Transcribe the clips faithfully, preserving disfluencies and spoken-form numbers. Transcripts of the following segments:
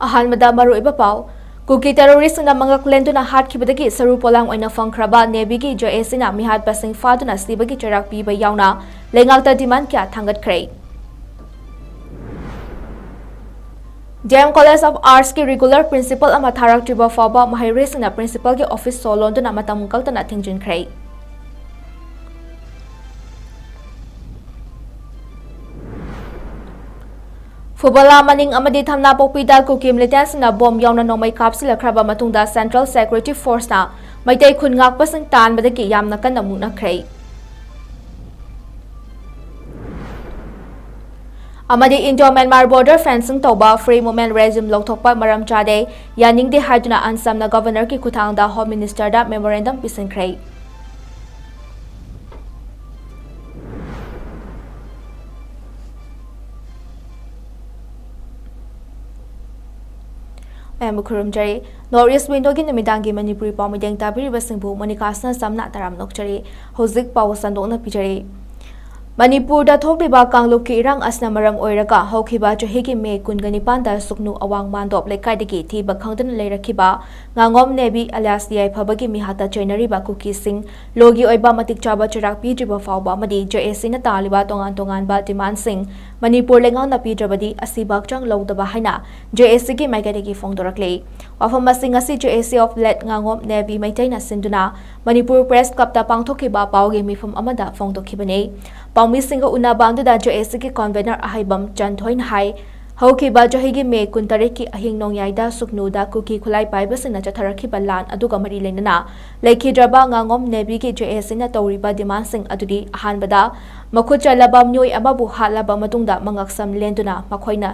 ꯑꯍꯥꯟꯕꯗ ꯃꯔꯨꯑꯣꯏꯕ ꯄꯥꯎ꯫ ꯀꯨꯀꯤ ꯇꯦꯔꯣꯔꯤꯁꯁꯤꯡꯅ ꯃꯉꯛ ꯂꯦꯟꯗꯨꯅ ꯍꯥꯠꯈꯤꯕꯗꯒꯤ ꯁꯔꯨ ꯄꯣꯂꯥꯡ ꯑꯣꯏꯅ ꯐꯪꯈ꯭ꯔꯕ ꯅꯦꯚꯤꯒꯤ ꯖꯦ ꯑꯦ ꯁꯤꯅ ꯃꯤꯍꯥꯠꯄꯁꯤꯡ ꯐꯥꯗꯨꯅ ꯁꯤꯕꯒꯤ ꯆꯩꯔꯥꯛ ꯄꯤꯕ ꯌꯥꯎꯅ ꯂꯩꯉꯥꯛꯇ ꯗꯤꯃꯥꯟ ꯀꯌꯥ ꯊꯥꯡꯒꯠꯈ꯭ꯔꯦ꯫ D M College of Arts ꯀꯤ regular principal ꯑꯃ ꯊꯥꯔꯛꯇ꯭ꯔꯤꯕ ꯐꯥꯎꯕ ꯃꯍꯩꯔꯣꯏꯁꯤꯡꯅ principal ꯒꯤ office ꯁꯣ ꯂꯣꯟꯗꯨꯅ ꯃꯇꯝ ꯀꯛꯇꯅ ꯊꯤꯡꯖꯤꯟꯈ꯭ꯔꯦ꯫ ꯐꯨꯕꯂꯥ ꯃꯅꯤꯡ ꯑꯃꯗꯤ ꯊꯝꯅꯥꯄꯣꯛꯄꯤꯗ ꯀꯨꯀꯤ militant ꯁꯤꯡꯅ bomb ꯌꯥꯎꯅ ꯅꯣꯡꯃꯩ ꯀꯥꯞꯁꯤꯜꯂꯛꯈ꯭ꯔꯕ ꯃꯇꯨꯡꯗ Central Security Force ꯅ ꯃꯩꯇꯩ ꯈꯨꯟ ꯉꯥꯛꯄꯁꯤꯡ ꯇꯥꯟꯕꯗꯒꯤ ꯌꯥꯝꯅ ꯀꯟꯅ ꯃꯨꯛꯅꯈ꯭ꯔꯦ꯫ ꯑꯃꯗꯤ Indo Myanmar border fencing ꯇꯧꯕ, free movement regime ꯂꯧꯊꯣꯛꯄ ꯃꯔꯝ ꯆꯥꯗꯦ, ꯌꯥꯅꯤꯡꯗꯦ ꯍꯥꯏꯗꯨꯅ ꯑꯟꯁꯝꯅ Governor ꯒꯤ ꯈꯨꯠꯊꯥꯡꯗ Home Minister ꯗ memorandum ꯄꯤꯁꯤꯟꯈ꯭ꯔꯦ꯫ ꯃꯌꯥꯝꯕꯨ ꯈꯨꯔꯨꯝꯖꯔꯤ꯫ North East Window ꯒꯤ ꯅꯨꯃꯤꯗꯥꯡꯒꯤ ꯃꯅꯤꯄꯨꯔꯤ ꯄꯥꯎ ꯃꯤꯠꯌꯦꯡ ꯇꯥꯕꯤꯔꯤꯕꯁꯤꯡꯕꯨ ꯃꯣꯅꯤꯀꯥꯁꯅ ꯆꯝꯅ ꯇꯔꯥꯝꯅ ꯑꯣꯛꯆꯔꯤ꯫ ꯍꯧꯖꯤꯛ ꯄꯥꯎ ꯁꯟꯗꯣꯛꯅ ꯄꯤꯖꯔꯤ꯫ ꯃꯅꯤꯄꯨꯔꯗ ꯊꯣꯛꯂꯤꯕ ꯀꯥꯡꯂꯨꯞꯀꯤ ꯏꯔꯥꯡ ꯑꯁꯤꯅ ꯃꯔꯝ ꯑꯣꯏꯔꯒ ꯍꯧꯈꯤꯕ ꯆꯍꯤꯒꯤ ꯃꯦ ꯀꯨꯟꯒ ꯅꯤꯄꯥꯟꯗ ꯁꯨꯛꯅꯨ ꯑꯋꯥꯡ ꯃꯥꯟꯗꯣꯞ ꯂꯩꯀꯥꯏꯗꯒꯤ ꯊꯤꯕ ꯈꯪꯗꯅ ꯂꯩꯔꯛꯈꯤꯕ ꯉꯥꯉꯣꯝ ꯅꯦꯕꯤ alias ꯌꯥꯏꯐꯕꯒꯤ ꯃꯤꯍꯥꯠꯇ ꯆꯩꯅꯔꯤꯕ ꯀꯨꯀꯤꯁꯤꯡ ꯂꯣꯒꯤ ꯑꯣꯏꯕ ꯃꯇꯤꯛ ꯆꯥꯕ ꯆꯩꯔꯥꯛ ꯄꯤꯗ꯭ꯔꯤꯕ ꯐꯥꯎꯕ ꯑꯃꯗꯤ ꯖꯦ ꯑꯦ ꯁꯤꯅ ꯇꯥꯜꯂꯤꯕ ꯇꯣꯉꯥꯟ ꯇꯣꯉꯥꯟꯕ demandꯁꯤꯡ ꯃꯅꯤꯄꯨꯔ ꯂꯩꯉꯥꯛꯅ ꯄꯤꯗ꯭ꯔꯕꯗꯤ ꯑꯁꯤꯕ ꯍꯛꯆꯥꯡ ꯂꯧꯗꯕ ꯍꯥꯏꯅ ꯖꯦ ꯑꯦ ꯁꯤꯒꯤ ꯃꯥꯏꯀꯩꯗꯒꯤ ꯐꯣꯡꯗꯣꯔꯛꯂꯤ꯫ ꯋꯥꯐꯝ ꯑꯁꯤ ꯉꯁꯤ ꯖꯦ ꯑꯦ ꯁꯤ of Late ꯉꯥꯉꯣꯝ ꯅꯦꯕꯤ ꯃꯩꯇꯩꯅ ꯁꯤꯟꯗꯨꯅ ꯃꯅꯤꯄꯨꯔ Press Clubꯇ ꯄꯥꯡꯊꯣꯛꯈꯤꯕ ꯄꯥꯎꯒꯤ ꯃꯤꯐꯝ ꯑꯃꯗ ꯐꯣꯡꯗꯣꯛꯈꯤꯕꯅꯤ꯫ ꯄꯥꯎꯃꯤꯁꯤꯡꯒ ꯎꯅꯕ ꯑꯗꯨꯗ ꯖꯦ ꯑꯦ ꯁꯤꯒꯤ convener ꯑꯍꯩꯕꯝ ꯆꯟꯊꯣꯏꯅ ꯍꯥꯏ, ꯍꯧꯈꯤꯕ ꯆꯍꯤꯒꯤ ꯃꯦ ꯀꯨꯟꯇꯔꯦꯠꯀꯤ ꯑꯍꯤꯡ ꯅꯣꯡꯌꯥꯏꯗ ꯁꯨꯛꯅꯨꯗ ꯀꯨꯀꯤ ꯈꯨꯠꯂꯥꯏ ꯄꯥꯏꯕꯁꯤꯡꯅ ꯆꯠꯊꯔꯛꯈꯤꯕ ꯂꯥꯟ ꯑꯗꯨꯒ ꯃꯔꯤ ꯂꯩꯅꯅ ꯂꯩꯈꯤꯗ꯭ꯔꯕ ꯉꯥꯉꯣꯝ ꯅꯦꯕꯤꯒꯤ ꯖꯦ ꯑꯦ ꯁꯤꯅ ꯇꯧꯔꯤꯕ demandꯁꯤꯡ ꯑꯗꯨꯗꯤ, ꯑꯍꯥꯟꯕꯗ, ꯃꯈꯨꯠ ꯆꯜꯂꯕ ꯃꯤꯑꯣꯏ ꯑꯃꯕꯨ ꯍꯥꯠꯂꯕ ꯃꯇꯨꯡꯗ ꯃꯉꯛꯁꯝ ꯂꯦꯟꯗꯨꯅ ꯃꯈꯣꯏꯅ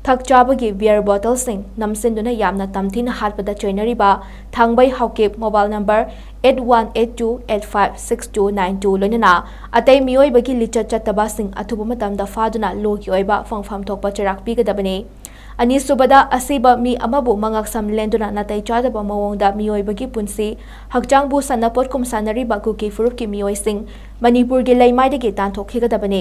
ꯊꯛ ꯆꯥꯕꯒꯤ beer bottleꯁꯤꯡ ꯅꯝꯁꯤꯟꯗꯨꯅ ꯌꯥꯝꯅ ꯇꯝꯊꯤꯅ ꯍꯥꯠꯄꯗ ꯆꯩꯅꯔꯤꯕ ꯊꯥꯡꯕꯩ Haokip, mobile number eight one eight two eight five six two nine two, ꯂꯣꯏꯅꯅ ꯑꯇꯩ ꯃꯤꯑꯣꯏꯕꯒꯤ ꯂꯤꯆꯠ ꯆꯠꯇꯕꯁꯤꯡ ꯑꯊꯨꯕ ꯃꯇꯝꯗ ꯐꯥꯗꯨꯅ ꯂꯣꯒꯤ ꯑꯣꯏꯕ ꯐꯪꯐꯝ ꯊꯣꯛꯄ ꯆꯩꯔꯥꯛ ꯄꯤꯒꯗꯕꯅꯤ꯫ ꯑꯅꯤꯁꯨꯕꯗ, ꯑꯁꯤꯕ ꯃꯤ ꯑꯃꯕꯨ ꯃꯉꯛꯁꯝ ꯂꯦꯟꯗꯨꯅ ꯅꯥꯇꯩ ꯆꯥꯗꯕ ꯃꯑꯣꯡꯗ ꯃꯤꯑꯣꯏꯕꯒꯤ ꯄꯨꯟꯁꯤ, ꯍꯛꯆꯥꯡꯕꯨ ꯁꯥꯟꯅꯄꯣꯠꯀꯨꯝ ꯁꯥꯟꯅꯔꯤꯕ ꯀꯨꯀꯤ ꯐꯨꯔꯨꯞꯀꯤ ꯃꯤꯑꯣꯏꯁꯤꯡ, ꯃꯅꯤꯄꯨꯔꯒꯤ ꯂꯩꯃꯥꯏꯗꯒꯤ ꯇꯥꯟꯊꯣꯛꯈꯤꯒꯗꯕꯅꯤ꯫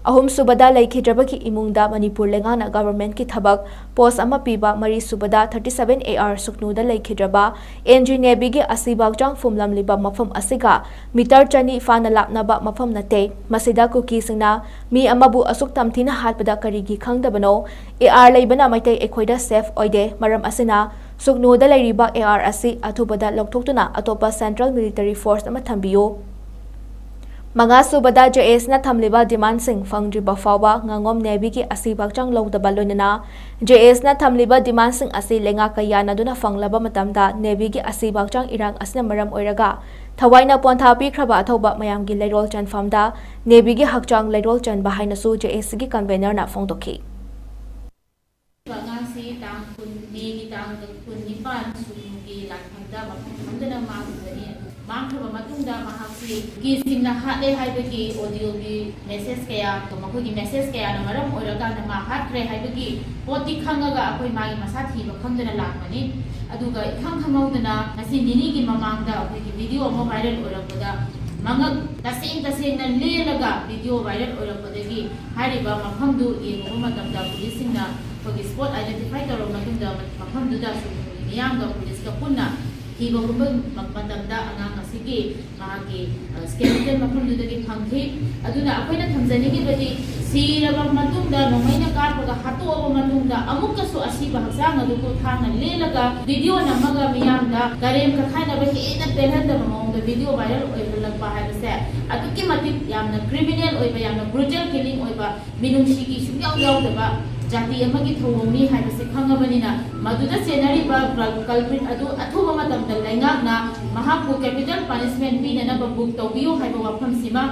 ꯑꯍꯨꯝꯁꯨꯕꯗ, ꯂꯩꯈꯤꯗ꯭ꯔꯕꯒꯤ ꯏꯃꯨꯡꯗ ꯃꯅꯤꯄꯨꯔ ꯂꯩꯉꯥꯛꯅ ꯒꯚꯔꯟꯃꯦꯟꯠꯀꯤ ꯊꯕꯛ ꯄꯣꯁ ꯑꯃ ꯄꯤꯕ꯫ ꯃꯔꯤꯁꯨꯕꯗ, thirty seven A R ꯁꯨꯛꯅꯨꯗ ꯂꯩꯈꯤꯗ꯭ꯔꯕ ꯑꯦꯟ ꯖꯤ ꯅꯦꯚꯤꯒꯤ ꯑꯁꯤꯕ ꯍꯛꯆꯥꯡ ꯐꯨꯝꯂꯝꯂꯤꯕ ꯃꯐꯝ ꯑꯁꯤꯒ ꯃꯤꯇꯔ ꯆꯅꯤ ꯐꯥꯅ ꯂꯥꯞꯅꯕ ꯃꯐꯝ ꯅꯠꯇꯦ꯫ ꯃꯁꯤꯗ ꯀꯨꯀꯤꯁꯤꯡꯅ ꯃꯤ ꯑꯃꯕꯨ ꯑꯁꯨꯛ ꯇꯝꯊꯤꯅ ꯍꯥꯠꯄꯗ ꯀꯔꯤꯒꯤ ꯈꯪꯗꯕꯅꯣ? ꯑꯦ ꯑꯥꯔ ꯂꯩꯕꯅ ꯃꯩꯇꯩ ꯑꯩꯈꯣꯏꯗ ꯁꯦꯐ ꯑꯣꯏꯗꯦ꯫ ꯃꯔꯝ ꯑꯁꯤꯅ ꯁꯨꯛꯅꯨꯗ ꯂꯩꯔꯤꯕ ꯑꯦ ꯑꯥꯔ ꯑꯁꯤ ꯑꯊꯨꯕꯗ ꯂꯧꯊꯣꯛꯇꯨꯅ ꯑꯇꯣꯞꯄ ꯁꯦꯟꯇ꯭ꯔꯦꯜ ꯃꯤꯂꯤꯇꯔꯤ ꯐꯣꯔꯁ ꯑꯃ ꯊꯝꯕꯤꯌꯨ꯫ ꯃꯉꯥꯁꯨꯕꯗ, ꯖꯦ ꯑꯦꯁꯅ ꯊꯝꯂꯤꯕ ꯗꯤꯃꯥꯟꯁꯤꯡ ꯐꯪꯗ꯭ꯔꯤꯕ ꯐꯥꯎꯕ ꯉꯥꯉꯣꯝ ꯅꯦꯚꯤꯒꯤ ꯑꯁꯤꯕ ꯍꯛꯆꯥꯡ ꯂꯧꯗꯕ ꯂꯣꯏꯅꯅ ꯖꯦ ꯑꯦꯁꯅ ꯊꯝꯂꯤꯕ ꯗꯤꯃꯥꯟꯁꯤꯡ ꯑꯁꯤ ꯂꯩꯉꯥꯛꯀ ꯌꯥꯅꯗꯨꯅ ꯐꯪꯂꯕ ꯃꯇꯝꯗ ꯅꯦꯚꯤꯒꯤ ꯑꯁꯤꯕ ꯍꯛꯆꯥꯡ ꯏꯔꯥꯡ ꯑꯁꯤꯅ ꯃꯔꯝ ꯑꯣꯏꯔꯒ ꯊꯋꯥꯏꯅ ꯄꯣꯟꯊꯥ ꯄꯤꯈ꯭ꯔꯕ ꯑꯊꯧꯕ ꯃꯌꯥꯝꯒꯤ ꯂꯩꯔꯣꯜ ꯆꯟꯐꯝꯗ ꯅꯦꯚꯤꯒꯤ ꯍꯛꯆꯥꯡ ꯂꯩꯔꯣꯜ ꯆꯟꯕ ꯍꯥꯏꯅꯁꯨ ꯖꯦ ꯑꯦꯁꯒꯤ ꯀꯟꯚꯦꯅꯔꯅ ꯐꯣꯡꯗꯣꯛꯈꯤ꯫ ꯑꯉꯥꯡꯁꯤ ꯇꯥꯡ ꯀꯨꯟ, ꯃꯦꯒꯤ ꯇꯥꯡ ꯀꯨꯟꯅꯤꯄꯥꯟ ꯁꯨꯒꯅꯨꯒꯤ ꯂꯥꯟꯐꯝꯗ ꯃꯐꯝ ꯈꯪꯗꯅ ꯃꯥꯡꯈꯤꯕꯅꯤ꯫ ꯃꯥꯡꯈ꯭ꯔꯕ ꯃꯇꯨꯡꯗ ꯃꯍꯥꯛꯁꯤ ꯀꯨꯀꯤꯁꯤꯡꯅ ꯍꯥꯠꯂꯦ ꯍꯥꯏꯕꯒꯤ ꯑꯣꯗꯤꯑꯣꯒꯤ ꯃꯦꯁꯦꯖ ꯀꯌꯥ, ꯃꯈꯣꯏꯒꯤ ꯃꯦꯁꯦꯖ ꯀꯌꯥꯅ ꯃꯔꯝ ꯑꯣꯏꯔꯀꯥꯟꯗ ꯃꯥ ꯍꯥꯠꯈ꯭ꯔꯦ ꯍꯥꯏꯕꯒꯤ ꯄꯣꯠꯇꯤ ꯈꯪꯉꯒ ꯑꯩꯈꯣꯏ ꯃꯥꯒꯤ ꯃꯁꯥ ꯊꯤꯕ ꯈꯪꯗꯅ ꯂꯥꯛꯄꯅꯤ꯫ ꯑꯗꯨꯒ ꯏꯈꯪ ꯈꯪꯍꯧꯗꯅ ꯉꯁꯤ ꯅꯤꯅꯤꯒꯤ ꯃꯃꯥꯡꯗ ꯑꯩꯈꯣꯏꯒꯤ ꯚꯤꯗꯤꯑꯣ ꯑꯃ ꯚꯥꯏꯔꯦꯜ ꯑꯣꯏꯔꯛꯄꯗ ꯃꯉꯛ ꯇꯁꯦꯡ ꯇꯁꯦꯡꯅ ꯂꯦꯜꯂꯒ ꯚꯤꯗꯤꯑꯣ ꯚꯥꯏꯔꯦꯜ ꯑꯣꯏꯔꯛꯄꯗꯒꯤ ꯍꯥꯏꯔꯤꯕ ꯃꯐꯝꯗꯨ ꯌꯦꯡꯉꯨꯕ ꯃꯇꯝꯗ ꯄꯨꯂꯤꯁꯁꯤꯡꯅ ꯑꯩꯈꯣꯏꯒꯤ ꯁ꯭ꯄꯣꯠ ꯑꯥꯏꯗꯦꯟꯇꯤꯐꯥꯏ ꯇꯧꯔꯕ ꯃꯇꯨꯡꯗ ꯃꯐꯝꯗꯨꯗ ꯁꯨꯒꯅꯨꯒꯤ ꯃꯤꯌꯥꯝꯒ ꯄꯨꯂꯤꯁꯀ ꯄꯨꯟꯅ ꯊꯤꯕ ꯍꯨꯝꯕ ꯃꯇꯝꯗ ꯑꯉꯥꯡ ꯑꯁꯤꯒꯤ ꯃꯍꯥꯛꯀꯤ, ꯑ, ꯁ꯭ꯀꯦꯂꯤꯇꯟ ꯃꯐꯝꯗꯨꯗꯒꯤ ꯐꯪꯈꯤ꯫ ꯑꯗꯨꯅ ꯑꯩꯈꯣꯏꯅ ꯊꯝꯖꯅꯤꯡꯉꯤꯕꯗꯤ ꯁꯤꯔꯕ ꯃꯇꯨꯡꯗ, ꯅꯣꯡꯃꯩꯅ ꯀꯥꯞꯄꯒ ꯍꯥꯠꯇꯣꯛꯑꯕ ꯃꯇꯨꯡꯗ ꯑꯃꯨꯛꯀꯁꯨ ꯑꯁꯤꯕ ꯍꯛꯆꯥꯡ ꯑꯗꯨꯕꯨ ꯊꯥꯡꯅ ꯂꯦꯜꯂꯒ ꯚꯤꯗꯤꯑꯣ ꯅꯝꯃꯒ ꯃꯤꯌꯥꯝꯗ ꯀꯔꯦꯝ ꯀꯊꯥꯏꯅꯕ ꯍꯦꯟꯅ ꯄꯦꯜꯍꯟꯗꯕ ꯃꯑꯣꯡꯗ ꯚꯤꯗꯤꯑꯣ ꯚꯥꯏꯔꯦꯜ ꯑꯣꯏꯍꯜꯂꯛꯄ ꯍꯥꯏꯕꯁꯦ ꯑꯗꯨꯛꯀꯤ ꯃꯇꯤꯛ ꯌꯥꯝꯅ ꯀ꯭ꯔꯤꯃꯤꯅꯦꯜ ꯑꯣꯏꯕ, ꯌꯥꯝꯅ ꯕ꯭ꯔꯨꯇꯦꯜ ꯀꯤꯂꯤꯡ ꯑꯣꯏꯕ, ꯃꯤꯅꯨꯡꯁꯤꯒꯤ ꯁꯨꯡꯌꯥꯎ ꯌꯥꯎꯗꯕ ꯖꯥꯇꯤ ꯑꯃꯒꯤ ꯊꯧꯑꯣꯡꯅꯤ ꯍꯥꯏꯕꯁꯤ ꯈꯪꯉꯕꯅꯤꯅ, ꯃꯗꯨꯗ ꯆꯦꯟꯅꯔꯤꯕ ꯀꯜ-, ꯀꯜꯄ꯭ꯔꯤꯠ ꯑꯗꯨ ꯑꯊꯨꯕ ꯃꯇꯝꯗ ꯂꯩꯉꯥꯛꯅ ꯃꯍꯥꯛꯄꯨ ꯀꯦꯄꯤꯇꯦꯜ ꯄꯅꯤꯁꯃꯦꯟꯠ ꯄꯤꯅꯅꯕ ꯕꯨꯛ ꯇꯧꯕꯤꯌꯨ ꯍꯥꯏꯕ ꯋꯥꯐꯝꯁꯤꯃ,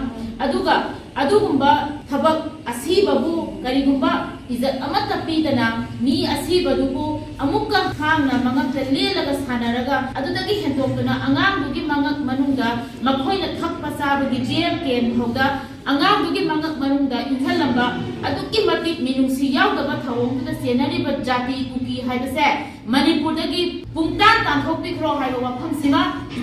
ꯑꯗꯨꯒ ꯑꯗꯨꯒꯨꯝꯕ ꯊꯕꯛ ꯑꯁꯤꯕꯕꯨ ꯀꯔꯤꯒꯨꯝꯕ ꯏꯖꯠ ꯑꯃꯠꯇ ꯄꯤꯗꯅ ꯃꯤ ꯑꯁꯤꯕꯗꯨꯕꯨ ꯑꯃꯨꯛꯀ ꯍꯥꯡꯅ ꯃꯉꯛꯇ ꯂꯦꯜꯂꯒ ꯁꯥꯟꯅꯔꯒ ꯑꯗꯨꯗꯒꯤ ꯍꯦꯟꯗꯣꯛꯇꯨꯅ ꯑꯉꯥꯡꯗꯨꯒꯤ ꯃꯉꯛ ꯃꯅꯨꯡꯗ ꯃꯈꯣꯏꯅ ꯊꯛꯄ ꯆꯥꯕꯒꯤ ꯕꯤꯌꯔ ꯀꯦꯟ ꯐꯥꯎꯗ ꯑꯉꯥꯡꯗꯨꯒꯤ ꯃꯉꯛ ꯃꯅꯨꯡꯗ ꯏꯟꯁꯤꯜꯂꯝꯕ ꯑꯗꯨꯛꯀꯤ ꯃꯇꯤꯛ ꯃꯤꯅꯨꯡꯁꯤ ꯌꯥꯎꯗꯕ ꯊꯧꯑꯣꯡꯗꯨꯗ ꯆꯦꯟꯅꯔꯤꯕ ꯖꯥꯇꯤ ꯀꯨꯀꯤ ꯍꯥꯏꯕꯁꯦ ꯃꯅꯤꯄꯨꯔꯗꯒꯤ ꯄꯨꯡꯇꯥꯟ ꯇꯥꯟꯊꯣꯛꯄꯤꯈ꯭ꯔꯣ ꯍꯥꯏꯕ ꯋꯥꯐꯝꯁꯤꯃ,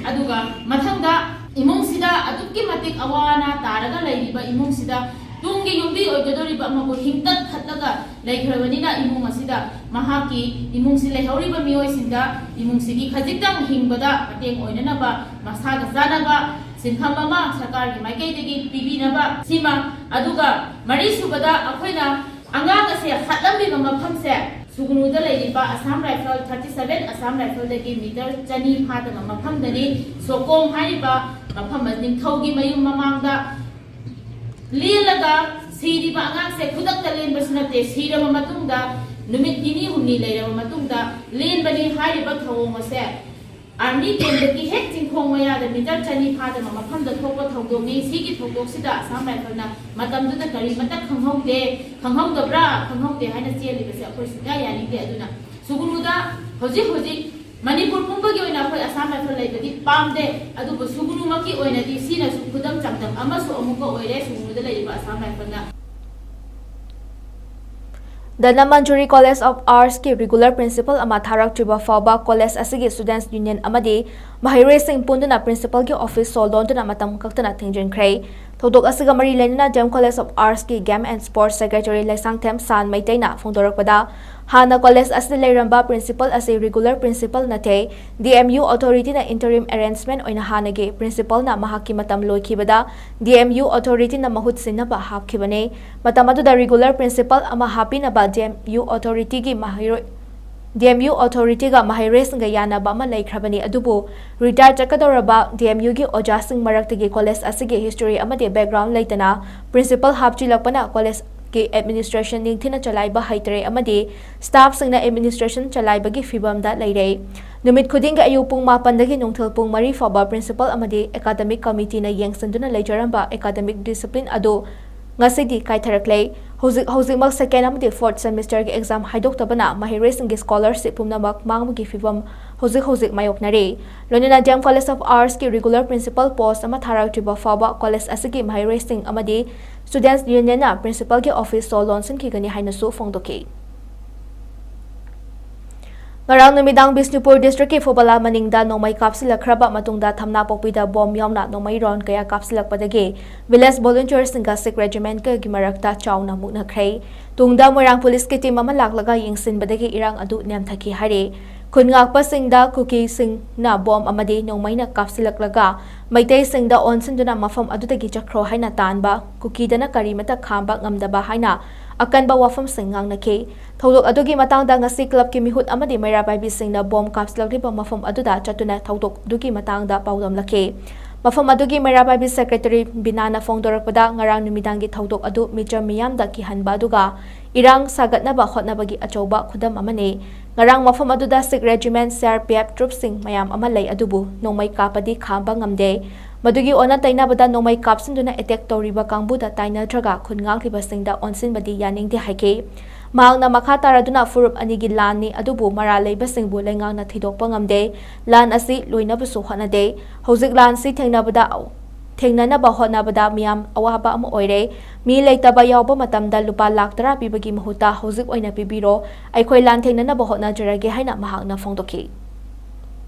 ꯑꯗꯨꯒ ꯃꯊꯪꯗ ꯏꯃꯨꯡꯁꯤꯗ ꯑꯗꯨꯛꯀꯤ ꯃꯇꯤꯛ ꯑꯋꯥ ꯑꯅꯥ ꯇꯥꯔꯒ ꯂꯩꯔꯤꯕ ꯏꯃꯨꯡꯁꯤꯗ ꯇꯨꯡꯒꯤ ꯌꯨꯝꯕꯤ ꯑꯣꯏꯒꯗꯧꯔꯤꯕ ꯑꯃꯕꯨ ꯍꯤꯡꯇꯠ ꯈꯠꯂꯒ ꯂꯩꯈ꯭ꯔꯕꯅꯤꯅ, ꯏꯃꯨꯡ ꯑꯁꯤꯗ ꯃꯍꯥꯛꯀꯤ ꯏꯃꯨꯡꯁꯤ ꯂꯩꯍꯧꯔꯤꯕ ꯃꯤꯑꯣꯏꯁꯤꯡꯗ ꯏꯃꯨꯡꯁꯤꯒꯤ ꯈꯖꯤꯛꯇꯪ ꯍꯤꯡꯕꯗ ꯃꯇꯦꯡ ꯑꯣꯏꯅꯅꯕ ꯃꯁꯥꯒ ꯆꯥꯅꯕ ꯁꯤꯟꯐꯝ ꯑꯃ ꯁꯔꯀꯥꯔꯒꯤ ꯃꯥꯏꯀꯩꯗꯒꯤ ꯄꯤꯕꯤꯅꯕ ꯁꯤꯃ, ꯑꯗꯨꯒ ꯃꯔꯤꯁꯨꯕꯗ ꯑꯩꯈꯣꯏꯅ ꯑꯉꯥꯡ ꯑꯁꯦ ꯍꯥꯠꯂꯝꯂꯤꯕ ꯃꯐꯝꯁꯦ ꯁꯨꯒꯅꯨꯗ ꯂꯩꯔꯤꯕ Assam Rifle thirty seven Assam Rifleꯗꯒꯤ ꯃꯤꯇꯔ ꯆꯅꯤ ꯐꯥꯗꯕ ꯃꯐꯝꯗꯅꯤ꯫ ꯁꯣꯀꯣꯝ ꯍꯥꯏꯔꯤꯕ ꯃꯐꯝ ꯑꯁꯤ ꯅꯤꯡꯊꯧꯒꯤ ꯃꯌꯨꯝ ꯃꯃꯥꯡꯗ ꯂꯦꯜꯂꯒ ꯁꯤꯔꯤꯕ ꯑꯉꯥꯡꯁꯦ ꯈꯨꯗꯛꯇ ꯂꯦꯟꯕꯁꯨ ꯅꯠꯇꯦ, ꯁꯤꯔꯕ ꯃꯇꯨꯡꯗ ꯅꯨꯃꯤꯠ ꯅꯤꯅꯤ ꯍꯨꯝꯅꯤ ꯂꯩꯔꯕ ꯃꯇꯨꯡꯗ ꯂꯦꯟꯕꯅꯤ꯫ ꯍꯥꯏꯔꯤꯕ ꯊꯧꯑꯣꯡ ꯑꯁꯦ ꯑꯥꯔꯃꯤ ꯀꯦꯝꯗꯒꯤ ꯍꯦꯛ ꯆꯤꯡꯈꯣꯡ ꯃꯌꯥꯗ ꯃꯤꯇꯔ ꯆꯅꯤ ꯐꯥꯗꯕ ꯃꯐꯝꯗ ꯊꯣꯛꯄ ꯊꯧꯗꯣꯛꯅꯤ꯫ ꯁꯤꯒꯤ ꯊꯧꯗꯣꯛꯁꯤꯗ ꯑꯁꯥꯝ ꯔꯥꯏꯐꯜꯅ ꯃꯇꯝꯗꯨꯗ ꯀꯔꯤꯃꯠꯇ ꯈꯪꯍꯧꯗꯦ, ꯈꯪꯍꯧꯗꯕ꯭ꯔꯥ, ꯈꯪꯍꯧꯗꯦ ꯍꯥꯏꯅ ꯆꯦꯜꯂꯤꯕꯁꯦ ꯑꯩꯈꯣꯏ ꯁꯨꯡꯌꯥ ꯌꯥꯅꯤꯡꯗꯦ꯫ ꯑꯗꯨꯅ ꯁꯨꯒꯅꯨꯗ ꯍꯧꯖꯤꯛ ꯍꯧꯖꯤꯛ ꯃꯅꯤꯄꯨꯔ ꯄꯨꯝꯕꯒꯤ ꯑꯣꯏꯅ ꯑꯩꯈꯣꯏ ꯑꯁꯥꯝ ꯔꯥꯏꯐꯜ ꯂꯩꯕꯗꯤ ꯄꯥꯝꯗꯦ, ꯑꯗꯨꯕꯨ ꯁꯨꯒꯅꯨꯃꯛꯀꯤ ꯑꯣꯏꯅꯗꯤ ꯁꯤꯅꯁꯨ ꯈꯨꯗꯝ ꯆꯥꯡꯗꯝ ꯑꯃꯁꯨ ꯑꯃꯨꯛꯀ ꯑꯣꯏꯔꯦ ꯁꯨꯒꯅꯨꯗ ꯂꯩꯔꯤꯕ ꯑꯁꯥꯝ ꯔꯥꯏꯐꯜꯅ꯫ ꯙꯅꯃꯟꯖꯨꯔꯤ College of Artsꯀꯤ regular principal ꯑꯃ ꯊꯥꯔꯛꯇ꯭ꯔꯤꯕ ꯐꯥꯎꯕ college ꯑꯁꯤꯒꯤ students union ꯑꯃꯗꯤ ꯃꯍꯩꯔꯣꯏꯁꯤꯡ ꯄꯨꯟꯗꯨꯅ principalꯒꯤ office ꯁꯣ ꯂꯣꯟꯗꯨꯅ ꯃꯇꯝ ꯀꯛꯇꯅ ꯊꯤꯡꯖꯤꯟꯈ꯭ꯔꯦ꯫ ꯊꯧꯗꯣꯛ ꯑꯁꯤꯒ ꯃꯔꯤ ꯂꯩꯅꯅ ꯗꯤ M College of Artsꯀꯤ Game and Sports secretary Leishangthem ꯁꯥꯟ ꯃꯩꯇꯩꯅ ꯐꯣꯡꯗꯣꯔꯛꯄꯗ, ꯍꯥꯟꯅ college ꯑꯁꯤꯗ ꯂꯩꯔꯝꯕ principal ꯑꯁꯤ regular principal ꯅꯠꯇꯦ, ꯗꯤ ꯑꯦꯝ ꯌꯨ authorityꯅ interim arrangement ꯑꯣꯏꯅ ꯍꯥꯟꯅꯒꯤ principalꯅ ꯃꯍꯥꯛꯀꯤ ꯃꯇꯝ ꯂꯣꯏꯈꯤꯕꯗ ꯗꯤ ꯑꯦꯝ ꯌꯨ authorityꯅ ꯃꯍꯨꯠ ꯁꯤꯟꯅꯕ ꯍꯥꯞꯈꯤꯕꯅꯤ꯫ ꯃꯇꯝ ꯑꯗꯨꯗ regular principal ꯑꯃ ꯍꯥꯞꯄꯤꯅꯕ ꯗꯤ ꯑꯦꯝ ꯌꯨ authorityꯒꯤ ꯃꯍꯩꯔꯣꯏ, ꯗꯤ ꯑꯦꯝ ꯌꯨ authorityꯒ ꯃꯍꯩꯔꯣꯏꯁꯤꯡꯒ ꯌꯥꯅꯕ ꯑꯃ ꯂꯩꯈ꯭ꯔꯕꯅꯤ, ꯑꯗꯨꯕꯨ retire ꯆꯠꯀꯗꯧꯔꯕ ꯗꯤ ꯑꯦꯝ ꯌꯨꯒꯤ ꯑꯣꯖꯥꯁꯤꯡ ꯃꯔꯛꯇꯒꯤ college ꯑꯁꯤꯒꯤ history ꯑꯃꯗꯤ background ꯂꯩꯇꯅ principal ꯍꯥꯞꯆꯤꯜꯂꯛꯄꯅ collegeꯀꯤ administration ꯅꯤꯡꯊꯤꯅ ꯆꯂꯥꯏꯕ ꯍꯩꯇ꯭ꯔꯦ ꯑꯃꯗꯤ staffꯁꯤꯡꯅ administration ꯆꯂꯥꯏꯕꯒꯤ ꯐꯤꯚꯝꯗ ꯂꯩꯔꯦ꯫ ꯅꯨꯃꯤꯠ ꯈꯨꯗꯤꯡꯒꯤ ꯑꯌꯨꯛ ꯄꯨꯡ ꯃꯥꯄꯟꯗꯒꯤ ꯅꯨꯡꯊꯤꯜ ꯄꯨꯡ ꯃꯔꯤ ꯐꯥꯎꯕ principal ꯑꯃꯗꯤ academic committeeꯅ ꯌꯦꯡꯁꯤꯟꯗꯨꯅ ꯂꯩꯖꯔꯝꯕ academic discipline ꯑꯗꯨ ꯉꯁꯤꯗꯤ ꯀꯥꯏꯊꯔꯛꯂꯦ꯫ ꯍꯧꯖꯤꯛ ꯍꯧꯖꯤꯛꯃꯛ second ꯑꯃꯗꯤ fourth semesterꯒꯤ exam ꯍꯥꯏꯗꯣꯛꯇꯕꯅ ꯃꯍꯩꯔꯣꯏꯁꯤꯡꯒꯤ scholarship ꯄꯨꯝꯅꯃꯛ ꯃꯥꯡꯕꯒꯤ ꯐꯤꯚꯝ ꯍꯧꯖꯤꯛ ꯍꯧꯖꯤꯛ ꯃꯥꯌꯣꯛꯅꯔꯤ꯫ ꯂꯣꯏꯅꯅ ꯗꯤ ꯑꯦꯝ College of Artsꯀꯤ regular principal post ꯑꯃ ꯊꯥꯔꯛꯇ꯭ꯔꯤꯕ ꯐꯥꯎꯕ college ꯑꯁꯤꯒꯤ ꯃꯍꯩꯔꯣꯏꯁꯤꯡ ꯑꯃꯗꯤ students unionꯅ principalꯒꯤ office ꯁꯣ ꯂꯣꯟꯁꯤꯟꯈꯤꯒꯅꯤ ꯍꯥꯏꯅꯁꯨ ꯐꯣꯡꯗꯣꯛꯈꯤ꯫ ꯉꯔꯥꯡ ꯅꯨꯃꯤꯗꯥꯡ ꯕꯤꯁꯅꯨꯄꯨꯔ ꯗꯤꯁꯇ꯭ꯔꯤꯛꯀꯤ ꯐꯨꯕꯂꯥ ꯃꯅꯤꯡꯗ ꯅꯣꯡꯃꯩ ꯀꯥꯞꯁꯤꯜꯂꯛꯈ꯭ꯔꯕ ꯃꯇꯨꯡꯗ ꯊꯝꯅꯥ ꯄꯣꯛꯄꯤꯗ ꯕꯣꯝ ꯌꯥꯎꯅ ꯅꯣꯡꯃꯩ ꯔꯥꯎꯟ ꯀꯌꯥ ꯀꯥꯞꯁꯤꯜꯂꯛꯄꯗꯒꯤ ꯚꯤꯂꯦꯖ ꯚꯣꯂꯨꯟꯇꯤꯌꯔꯁꯤꯡꯒ ꯁꯤꯈ ꯔꯦꯖꯤꯃꯦꯟꯠꯀꯒꯤ ꯃꯔꯛꯇ ꯆꯥꯎꯅ ꯃꯨꯛꯅꯈ꯭ꯔꯦ꯫ ꯇꯨꯡꯗ ꯃꯣꯏꯔꯥꯡ ꯄꯨꯂꯤꯁꯀꯤ ꯇꯤꯝ ꯑꯃ ꯂꯥꯛꯂꯒ ꯌꯦꯡꯁꯤꯟꯕꯗꯒꯤ ꯏꯔꯥꯡ ꯑꯗꯨ ꯅꯦꯝꯊꯈꯤ ꯍꯥꯏꯔꯤ꯫ ꯈꯨꯟ ꯉꯥꯛꯄꯁꯤꯡꯗ ꯀꯨꯀꯤꯁꯤꯡꯅ ꯕꯣꯝ ꯑꯃꯗꯤ ꯅꯣꯡꯃꯩꯅ ꯀꯥꯞꯁꯤꯜꯂꯛꯂꯒ ꯃꯩꯇꯩꯁꯤꯡꯗ ꯑꯣꯟꯁꯤꯟꯗꯨꯅ ꯃꯐꯝ ꯑꯗꯨꯗꯒꯤ ꯆꯠꯈ꯭ꯔꯣ ꯍꯥꯏꯅ ꯇꯥꯟꯕ, ꯀꯨꯀꯤꯗꯅ ꯀꯔꯤꯃꯠꯇ ꯈꯥꯝꯕ ꯉꯝꯗꯕ ꯍꯥꯏꯅ ꯑꯀꯟꯕ ꯋꯥꯐꯝꯁꯤꯡ ꯉꯥꯡꯅꯈꯤ꯫ ꯊꯧꯗꯣꯛ ꯑꯗꯨꯒꯤ ꯃꯇꯥꯡꯗ ꯉꯁꯤ ꯀ꯭ꯂꯕꯀꯤ ꯃꯤꯍꯨꯠ ꯑꯃꯗꯤ ꯃꯩꯔꯥ ꯄꯥꯏꯕꯤꯁꯤꯡꯅ ꯕꯣꯝ ꯀꯥꯞꯁꯤꯜꯂꯛꯂꯤꯕ ꯃꯐꯝ ꯑꯗꯨꯗ ꯆꯠꯇꯨꯅ ꯊꯧꯗꯣꯛ ꯑꯗꯨꯒꯤ ꯃꯇꯥꯡꯗ ꯄꯥꯎꯗꯝꯂꯛꯈꯤ꯫ ꯃꯐꯝ ꯑꯗꯨꯒꯤ ꯃꯩꯔꯥ ꯄꯥꯏꯕꯤ ꯁꯦꯀ꯭ꯔꯦꯇꯔꯤ ꯕꯤꯅꯥꯅ ꯐꯣꯡꯗꯣꯔꯛꯄꯗ, ꯉꯔꯥꯡ ꯅꯨꯃꯤꯗꯥꯡꯒꯤ ꯊꯧꯗꯣꯛ ꯑꯗꯨ ꯃꯤꯆꯝ ꯃꯤꯌꯥꯝꯗ ꯀꯤꯍꯟꯕ ꯑꯗꯨꯒ ꯏꯔꯥꯡ ꯁꯥꯒꯠꯅꯕ ꯍꯣꯠꯅꯕꯒꯤ ꯑꯆꯧꯕ ꯈꯨꯗꯝ ꯑꯃꯅꯤ꯫ ꯉꯔꯥꯡ ꯃꯐꯝ ꯑꯗꯨꯗ Sikh regiment, C R P F ꯇ꯭ꯔꯨꯞꯁꯤꯡ ꯃꯌꯥꯝ ꯑꯃ ꯂꯩ, ꯑꯗꯨꯕꯨ ꯅꯣꯡꯃꯩ ꯀꯥꯞꯄꯗꯤ ꯈꯥꯝꯕ ꯉꯝꯗꯦ꯫ ꯃꯗꯨꯒꯤ ꯑꯣꯟꯅ ꯇꯩꯅꯕꯗ ꯅꯣꯡꯃꯩ ꯀꯥꯞꯁꯤꯟꯗꯨꯅ ꯑꯦꯇꯦꯛ ꯇꯧꯔꯤꯕ ꯀꯥꯡꯕꯨꯗ ꯇꯥꯏꯅꯗ꯭ꯔꯒ ꯈꯨꯟ ꯉꯥꯛꯂꯤꯕꯁꯤꯡꯗ ꯑꯣꯟꯁꯤꯟꯕꯗꯤ ꯌꯥꯅꯤꯡꯗꯦ ꯍꯥꯏꯈꯤ꯫ ꯃꯍꯥꯛꯅ ꯃꯈꯥ ꯇꯥꯔꯗꯨꯅ ꯐꯨꯔꯨꯞ ꯑꯅꯤꯒꯤ ꯂꯥꯟꯅꯤ, ꯑꯗꯨꯕꯨ ꯃꯔꯥꯜ ꯂꯩꯕꯁꯤꯡꯕꯨ ꯂꯩꯉꯥꯛꯅ ꯊꯤꯗꯣꯛꯄ ꯉꯝꯗꯦ꯫ ꯂꯥꯟ ꯑꯁꯤ ꯂꯣꯏꯅꯕꯁꯨ ꯍꯣꯠꯅꯗꯦ꯫ ꯍꯧꯖꯤꯛ ꯂꯥꯟꯁꯤ ꯊꯦꯡꯅꯕꯗ, ꯊꯦꯡꯅꯅꯕ ꯍꯣꯠꯅꯕꯗ ꯃꯤꯌꯥꯝ ꯑꯋꯥꯕ ꯑꯃ ꯑꯣꯏꯔꯦ꯫ ꯃꯤ ꯂꯩꯇꯕ ꯌꯥꯎꯕ ꯃꯇꯝꯗ ꯂꯨꯄꯥ ꯂꯥꯈ ꯇꯔꯥ ꯄꯤꯕꯒꯤ ꯃꯍꯨꯠꯇ ꯍꯧꯖꯤꯛ ꯑꯣꯏꯅ ꯄꯤꯕꯤꯔꯣ꯫ ꯑꯩꯈꯣꯏ ꯂꯥꯟ ꯊꯦꯡꯅꯅꯕ ꯍꯣꯠꯅꯖꯔꯒꯦ ꯍꯥꯏꯅ ꯃꯍꯥꯛꯅ ꯐꯣꯡꯗꯣꯛꯈꯤ꯫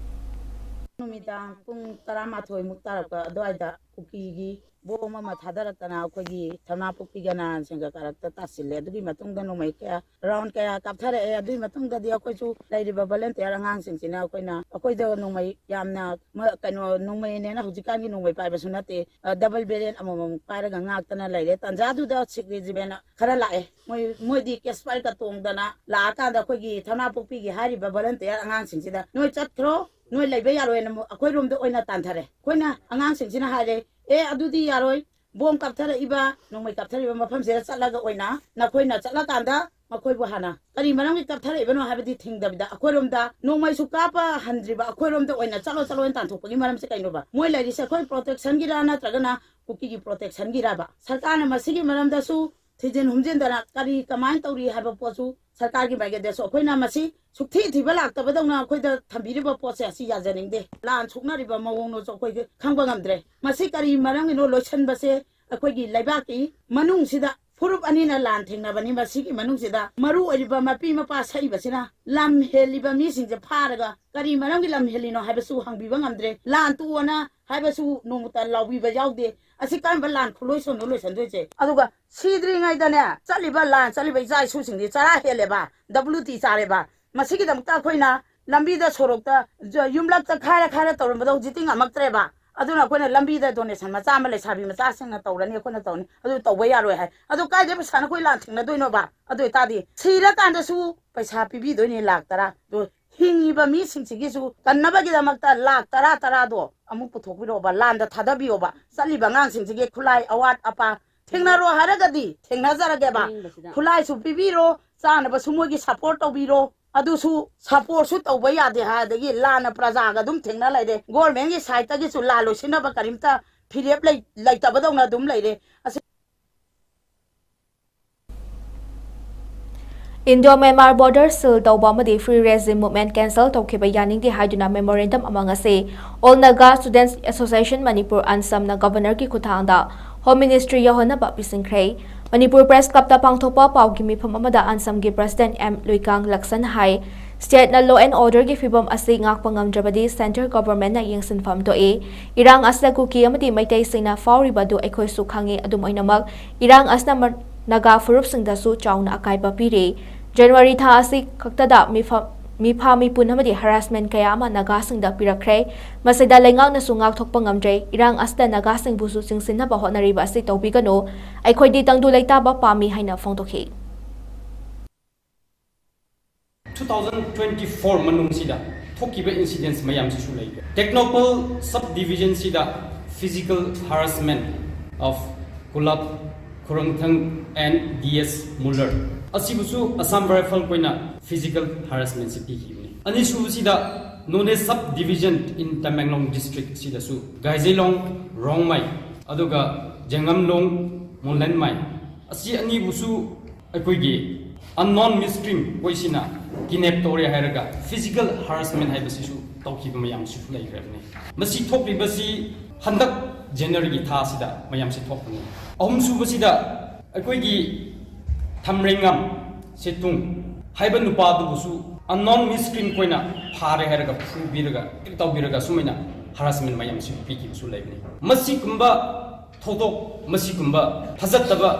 ꯅꯨꯃꯤꯗꯥꯡ ꯄꯨꯡ ꯇꯔꯥꯃꯥꯊꯣꯏ ꯃꯨꯛ ꯇꯥꯔꯛꯄ ꯑꯗꯨꯋꯥꯏꯗ ꯀꯨꯀꯤꯒꯤ ꯕꯣꯝ ꯑꯃ ꯊꯥꯗꯔꯛꯇꯅ ꯑꯩꯈꯣꯏꯒꯤ ꯊꯝꯅꯥꯄꯣꯛꯄꯤꯒ ꯅꯔꯥꯟꯁꯤꯡꯒ ꯀꯥꯔꯛꯇ ꯇꯥꯁꯤꯜꯂꯦ꯫ ꯑꯗꯨꯒꯤ ꯃꯇꯨꯡꯗ ꯅꯣꯡꯃꯩ ꯀꯌꯥ, ꯔꯥꯎꯟ ꯀꯌꯥ ꯀꯥꯞꯊꯔꯛꯑꯦ꯫ ꯑꯗꯨꯒꯤ ꯃꯇꯨꯡꯗꯗꯤ ꯑꯩꯈꯣꯏꯁꯨ ꯂꯩꯔꯤꯕ ꯚꯣꯂꯨꯟꯇꯤꯌꯔ ꯑꯉꯥꯡꯁꯤꯡꯁꯤꯅ ꯑꯩꯈꯣꯏꯅ, ꯑꯩꯈꯣꯏꯗ ꯅꯣꯡꯃꯩ ꯌꯥꯝꯅ ꯃ-, ꯀꯩꯅꯣ, ꯅꯣꯡꯃꯩꯅꯦꯅ ꯍꯧꯖꯤꯛꯀꯥꯟꯒꯤ ꯅꯣꯡꯃꯩ ꯄꯥꯏꯕꯁꯨ ꯅꯠꯇꯦ, ꯑ, ꯗꯕꯜ ꯕꯦꯔꯦꯜ ꯑꯃꯃꯝ ꯄꯥꯏꯔꯒ ꯉꯥꯛꯇꯅ ꯂꯩꯔꯦ꯫ ꯇꯥꯟꯖꯥꯗꯨꯗ ꯁꯤꯈ ꯔꯦꯖꯤꯃꯦꯟ ꯈꯔ ꯂꯥꯛꯑꯦ꯫ ꯃꯣꯏ, ꯃꯣꯏꯗꯤ ꯀꯦꯁ ꯕꯥꯏꯛꯀ ꯇꯣꯡꯗꯅ ꯂꯥꯛꯑꯀꯥꯟꯗ ꯑꯩꯈꯣꯏꯒꯤ ꯊꯝꯅꯥꯄꯣꯛꯄꯤꯒꯤ ꯍꯥꯏꯔꯤꯕ ꯚꯣꯂꯨꯟꯇꯤꯌꯔ ꯑꯉꯥꯡꯁꯤꯡꯁꯤꯗ, "ꯅꯣꯏ ꯆꯠꯈ꯭ꯔꯣ, ꯅꯣꯏ ꯂꯩꯕ ꯌꯥꯔꯣꯏꯅ" ꯑꯃꯨꯛ ꯑꯩꯈꯣꯏꯔꯣꯝꯗ ꯑꯣꯏꯅ ꯇꯥꯟꯊꯔꯦ꯫ ꯑꯩꯈꯣꯏꯅ ꯑꯉꯥꯡꯁꯤꯡꯁꯤꯅ ꯍꯥꯏꯔꯦ, "ꯑꯦ, ꯑꯗꯨꯗꯤ ꯌꯥꯔꯣꯏ, ꯕꯣꯝ ꯀꯥꯞꯊꯔꯛꯏꯕ, ꯅꯣꯡꯃꯩ ꯀꯥꯞꯊꯔꯛꯏꯕ ꯃꯐꯝꯁꯤꯗ ꯆꯠꯂꯒ ꯑꯣꯏꯅ ꯅꯈꯣꯏꯅ ꯆꯠꯂꯀꯥꯟꯗ ꯃꯈꯣꯏꯕꯨ ꯍꯥꯟꯅ ꯀꯔꯤ ꯃꯔꯝꯒꯤ ꯀꯥꯞꯊꯔꯛꯏꯕꯅꯣ ꯍꯥꯏꯕꯗꯤ ꯊꯤꯡꯗꯕꯤꯗ ꯑꯩꯈꯣꯏꯔꯣꯝꯗ ꯅꯣꯡꯃꯩꯁꯨ ꯀꯥꯞꯄ ꯍꯟꯗ꯭ꯔꯤꯕ ꯑꯩꯈꯣꯏꯔꯣꯝꯗ ꯑꯣꯏꯅ ꯆꯠꯂꯣ, ꯆꯠꯂꯣꯅ ꯇꯥꯟꯊꯣꯛꯄꯒꯤ ꯃꯔꯝꯁꯦ ꯀꯩꯅꯣꯕ? ꯃꯣꯏ ꯂꯩꯔꯤꯁꯦ ꯑꯩꯈꯣꯏ ꯄ꯭ꯔꯣꯇꯦꯛꯁꯟꯒꯤꯔꯥ ꯅꯠꯇ꯭ꯔꯒꯅ ꯀꯨꯀꯤꯒꯤ ꯄ꯭ꯔꯣꯇꯦꯛꯁꯟꯒꯤꯔꯕ?" ꯁꯔꯀꯥꯔꯅ ꯃꯁꯤꯒꯤ ꯃꯔꯝꯗꯁꯨ ꯊꯤꯖꯤꯟ ꯍꯨꯝꯖꯤꯟꯗꯅ ꯀꯔꯤ ꯀꯃꯥꯏꯅ ꯇꯧꯔꯤ ꯍꯥꯏꯕ ꯄꯣꯠꯁꯨ ꯁꯔꯀꯥꯔꯒꯤ ꯃꯥꯏꯀꯩꯗꯁꯨ ꯑꯩꯈꯣꯏꯅ ꯃꯁꯤ ꯁꯨꯛꯊꯤ ꯊꯤꯕ ꯂꯥꯛꯇꯕꯗꯧꯅ ꯑꯩꯈꯣꯏꯗ ꯊꯝꯕꯤꯔꯤꯕ ꯄꯣꯠꯁꯦ ꯑꯁꯤ ꯌꯥꯖꯅꯤꯡꯗꯦ꯫ ꯂꯥꯟ ꯁꯣꯛꯅꯔꯤꯕ ꯃꯑꯣꯡꯗꯨꯁꯨ ꯑꯩꯈꯣꯏꯗꯤ ꯈꯪꯕ ꯉꯝꯗ꯭ꯔꯦ꯫ ꯃꯁꯤ ꯀꯔꯤ ꯃꯔꯝꯒꯤꯅꯣ ꯂꯣꯏꯁꯤꯟꯕꯁꯦ ꯑꯩꯈꯣꯏꯒꯤ ꯂꯩꯕꯥꯛꯀꯤ ꯃꯅꯨꯡꯁꯤꯗ ꯐꯨꯔꯨꯞ ꯑꯅꯤꯅ ꯂꯥꯟ ꯊꯦꯡꯅꯕꯅꯤ꯫ ꯃꯁꯤꯒꯤ ꯃꯅꯨꯡꯁꯤꯗ ꯃꯔꯨ ꯑꯣꯏꯔꯤꯕ ꯃꯄꯤ ꯃꯄꯥ ꯁꯛꯏꯕꯁꯤꯅ ꯂꯝ ꯍꯦꯜꯂꯤꯕ ꯃꯤꯁꯤꯡꯁꯦ ꯐꯥꯔꯒ ꯀꯔꯤ ꯃꯔꯝꯒꯤ ꯂꯝ ꯍꯦꯜꯂꯤꯅꯣ ꯍꯥꯏꯕꯁꯨ ꯍꯪꯕꯤꯕ ꯉꯝꯗ꯭ꯔꯦ꯫ ꯂꯥꯟ ꯇꯣꯛꯑꯣꯅ ꯍꯥꯏꯕꯁꯨ ꯅꯣꯡꯃꯇ ꯂꯥꯎꯕꯤꯕ ꯌꯥꯎꯗꯦ꯫ ꯑꯁꯤ ꯀꯔꯝꯕ ꯂꯥꯟ ꯈꯨꯂꯣꯏꯁꯣꯟꯅꯣ ꯂꯣꯏꯁꯟꯗꯣꯏꯁꯦ? ꯑꯗꯨꯒ ꯁꯤꯗ꯭ꯔꯤꯉꯩꯗꯅꯦ, ꯆꯠꯂꯤꯕ ꯂꯥꯟ ꯆꯠꯂꯤꯕ ꯏꯆꯥ ꯏꯁꯨꯁꯤꯡꯗꯤ ꯆꯔꯥ ꯍꯦꯜꯂꯦꯕ, ꯗꯕ꯭ꯂꯤꯎ ꯇꯤ ꯆꯥꯔꯦꯕ꯫ ꯃꯁꯤꯒꯤꯗꯃꯛꯇ ꯑꯩꯈꯣꯏꯅ ꯂꯝꯕꯤꯗ, ꯁꯣꯔꯣꯛꯇ, ꯖ-, ꯌꯨꯝꯂꯛꯇ ꯈꯥꯏꯔ ꯈꯥꯏꯔ ꯇꯧꯔꯝꯕꯗꯣ ꯍꯧꯖꯤꯛꯇꯤ ꯉꯝꯃꯛꯇ꯭ꯔꯦꯕ꯫ ꯑꯗꯨꯅ ꯑꯩꯈꯣꯏꯅ ꯂꯝꯕꯤꯗ ꯗꯣꯅꯦꯁꯟ ꯃꯆꯥ ꯑꯃ ꯂꯩꯁꯥꯕꯤ ꯃꯆꯥꯁꯤꯡꯅ ꯇꯧꯔꯅꯤ, ꯑꯩꯈꯣꯏꯅ ꯇꯧꯅꯤ, ꯑꯗꯨ ꯇꯧꯕ ꯌꯥꯔꯣꯏ ꯍꯥꯏ꯫ ꯑꯗꯨ ꯀꯥꯏꯗꯩ ꯄꯩꯁꯥꯅ ꯑꯩꯈꯣꯏ ꯂꯥꯟ ꯊꯦꯡꯅꯗꯣꯏꯅꯣꯕ? ꯑꯗꯨ ꯑꯣꯏꯇꯥꯔꯗꯤ ꯁꯤꯔꯀꯥꯟꯗꯁꯨ ꯄꯩꯁꯥ ꯄꯤꯕꯤꯗꯣꯏꯅꯤ ꯂꯥꯛ ꯇꯔꯥ꯫ ꯑꯗꯣ ꯍꯤꯡꯉꯤꯕ ꯃꯤꯁꯤꯡꯁꯤꯒꯤꯁꯨ ꯀꯟꯅꯕꯒꯤꯗꯃꯛꯇ ꯂꯥꯛ ꯇꯔꯥ ꯇꯔꯥꯗꯣ ꯑꯃꯨꯛ ꯄꯨꯊꯣꯛꯄꯤꯔꯛꯑꯣꯕ, ꯂꯥꯟꯗ ꯊꯥꯗꯕꯤꯌꯣꯕ꯫ ꯆꯠꯂꯤꯕ ꯑꯉꯥꯡꯁꯤꯡꯁꯤꯒꯤ ꯈꯨꯠꯂꯥꯏ ꯑꯋꯥꯠ ꯑꯄꯥ ꯊꯦꯡꯅꯔꯣ ꯍꯥꯏꯔꯒꯗꯤ ꯊꯦꯡꯅꯖꯔꯒꯦꯕ꯫ ꯑꯅꯤꯡꯕꯁꯤꯗ꯫ ꯈꯨꯠꯂꯥꯏꯁꯨ ꯄꯤꯕꯤꯔꯣ, ꯆꯥꯅꯕꯁꯨ ꯃꯣꯏꯒꯤ ꯁꯄꯣꯔꯠ ꯇꯧꯕꯤꯔꯣ꯫ ꯑꯗꯨꯁꯨ ꯁꯄꯣꯔꯠꯁꯨ ꯇꯧꯕ ꯌꯥꯗꯦ ꯍꯥꯏ, ꯑꯗꯒꯤ ꯂꯥꯟꯅ ꯄ꯭ꯔꯖꯥꯒ ꯑꯗꯨꯝ ꯊꯦꯡꯅ ꯂꯩꯔꯦ꯫ ꯒꯣꯔꯃꯦꯟꯒꯤ ꯁꯥꯏꯠꯇꯒꯤꯁꯨ ꯂꯥꯟ ꯂꯣꯏꯁꯤꯟꯅꯕ ꯀꯔꯤꯝꯇ ꯐꯤꯔꯦꯞ ꯂꯩ-, ꯂꯩꯇꯕꯗꯧꯅ ꯑꯗꯨꯝ ꯂꯩꯔꯦ꯫ ꯑꯁꯤ Indo Myanmar border seal ꯇꯧꯕ ꯑꯃꯗꯤ Free Regime Movement cancel ꯇꯧꯈꯤꯕ ꯌꯥꯅꯤꯡꯗꯦ ꯍꯥꯏꯗꯨꯅ memorandum ꯑꯃ ꯉꯁꯤ All Naga Students Association Manipur, ꯑꯟꯁꯝꯅ Governorꯒꯤ ꯈꯨꯠꯊꯥꯡꯗ Home Ministry ꯌꯧꯍꯟꯅꯕ ꯄꯤꯁꯤꯟꯈ꯭ꯔꯦ꯫ ꯃꯅꯤꯄꯨꯔ Press Clubꯇ ꯄꯥꯡꯊꯣꯛꯄ ꯄꯥꯎꯒꯤ ꯃꯤꯐꯝ ꯑꯃꯗ ꯑꯟꯁꯝꯒꯤ President ꯑꯦꯝ ꯂꯨꯏꯀꯥꯡ ꯂꯛꯁꯟ ꯍꯥꯏ, stateꯅ law and orderꯒꯤ ꯐꯤꯚꯝ ꯑꯁꯤ ꯉꯥꯛꯄ ꯉꯝꯗ꯭ꯔꯕꯗꯤ Centre Governmentꯅ ꯌꯦꯡꯁꯤꯟꯐꯝ ꯊꯣꯛꯏ꯫ ꯏꯔꯥꯡ ꯑꯁꯤꯗ ꯀꯨꯀꯤ ꯑꯃꯗꯤ ꯃꯩꯇꯩꯁꯤꯡꯅ ꯐꯥꯎꯔꯤꯕ ꯑꯗꯨ ꯑꯩꯈꯣꯏꯁꯨ ꯈꯪꯏ꯫ ꯑꯗꯨꯝ ꯑꯣꯏꯅꯃꯛ, ꯏꯔꯥꯡ ꯑꯁꯤꯅ ꯃ-, ꯅꯥꯒꯥ ꯐꯨꯔꯨꯞꯁꯤꯡꯗꯁꯨ ꯆꯥꯎꯅ ꯑꯀꯥꯏꯕ ꯄꯤꯔꯤ꯫ ꯖꯅꯋꯥꯔꯤ ꯊꯥ ꯑꯁꯤ ꯈꯛꯇꯗ ꯃꯤꯐ-, ꯃꯤꯐꯥ ꯃꯤꯄꯨꯟ ꯑꯃꯗꯤ harassment ꯀꯌꯥ ꯑꯃ ꯅꯥꯒꯥꯁꯤꯡꯗ ꯄꯤꯔꯛꯈ꯭ꯔꯦ꯫ ꯃꯁꯤꯗ ꯂꯩꯉꯥꯛꯅꯁꯨ ꯉꯥꯛꯊꯣꯛꯄ ꯉꯝꯗ꯭ꯔꯦ꯫ ꯏꯔꯥꯡ ꯑꯁꯤꯗ ꯅꯥꯒꯥꯁꯤꯡꯕꯨꯁꯨ ꯆꯤꯡꯁꯤꯟꯅꯕ ꯍꯣꯠꯅꯔꯤꯕ ꯑꯁꯤ ꯇꯧꯕꯤꯒꯅꯨ꯫ ꯑꯩꯈꯣꯏꯗꯤ ꯇꯪꯗꯨ ꯂꯩꯇꯥꯕ ꯄꯥꯝꯃꯤ ꯍꯥꯏꯅ ꯐꯣꯡꯗꯣꯛꯈꯤ꯫ Two thousand twenty four ꯃꯅꯨꯡꯁꯤꯗ ꯊꯣꯛꯈꯤꯕ incidents ꯃꯌꯥꯝꯁꯤꯁꯨ ꯂꯩꯈ꯭ꯔꯦ꯫ ꯇꯦꯡꯅꯧꯄꯜ sub division ꯁꯤꯗ physical harassment of ꯀꯨꯂꯥꯞ, ꯈꯨꯔꯪꯊꯪ and ꯗꯤ ꯑꯦꯁ ꯃꯨꯂꯔ ꯑꯁꯤꯕꯨꯁꯨ Assam Rifle ꯈꯣꯏꯅ physical harassment ꯁꯤ ꯄꯤꯈꯤꯕꯅꯤ꯫ ꯑꯅꯤꯁꯨꯕꯁꯤꯗ Noney sub division in Tamenglong district ꯁꯤꯗꯁꯨ ꯒꯥꯏꯖꯩꯂꯣꯡ, ꯔꯣꯡꯃꯩ, ꯑꯗꯨꯒ ꯖꯦꯡꯉꯝꯂꯣꯡ, ꯃꯣꯂꯦꯟꯃꯩ ꯑꯁꯤ ꯑꯅꯤꯕꯨꯁꯨ ꯑꯩꯈꯣꯏꯒꯤ unknown Muslim ꯈꯣꯏꯁꯤꯅ kidnap ꯇꯧꯔꯦ ꯍꯥꯏꯔꯒ physical harassment ꯍꯥꯏꯕꯁꯤꯁꯨ ꯇꯧꯈꯤꯕ ꯃꯌꯥꯝꯁꯤꯁꯨ ꯂꯩꯈ꯭ꯔꯕꯅꯤ꯫ ꯃꯁꯤ ꯊꯣꯛꯂꯤꯕꯁꯤ ꯍꯟꯗꯛ January ꯒꯤ ꯊꯥꯁꯤꯗ ꯃꯌꯥꯝꯁꯤ ꯊꯣꯛꯄꯅꯤ꯫ ꯑꯍꯨꯝꯁꯨꯕꯁꯤꯗ ꯑꯩꯈꯣꯏꯒꯤ ꯊꯝꯔꯦꯡꯉꯝ ꯁꯦꯇꯨꯡ ꯍꯥꯏꯕ ꯅꯨꯄꯥꯗꯨꯕꯨꯁꯨ unknown miscreant ꯈꯣꯏꯅ ꯐꯥꯔꯦ ꯍꯥꯏꯔꯒ ꯐꯨꯕꯤꯔꯒ ꯇꯧꯕꯤꯔꯒ ꯁꯨꯃꯥꯏꯅ harassment ꯃꯌꯥꯝꯁꯨ ꯄꯤꯈꯤꯕꯁꯨ ꯂꯩꯕꯅꯤ꯫ ꯃꯁꯤꯒꯨꯝꯕ ꯊꯧꯗꯣꯛ, ꯃꯁꯤꯒꯨꯝꯕ ꯐꯖꯠꯇꯕ,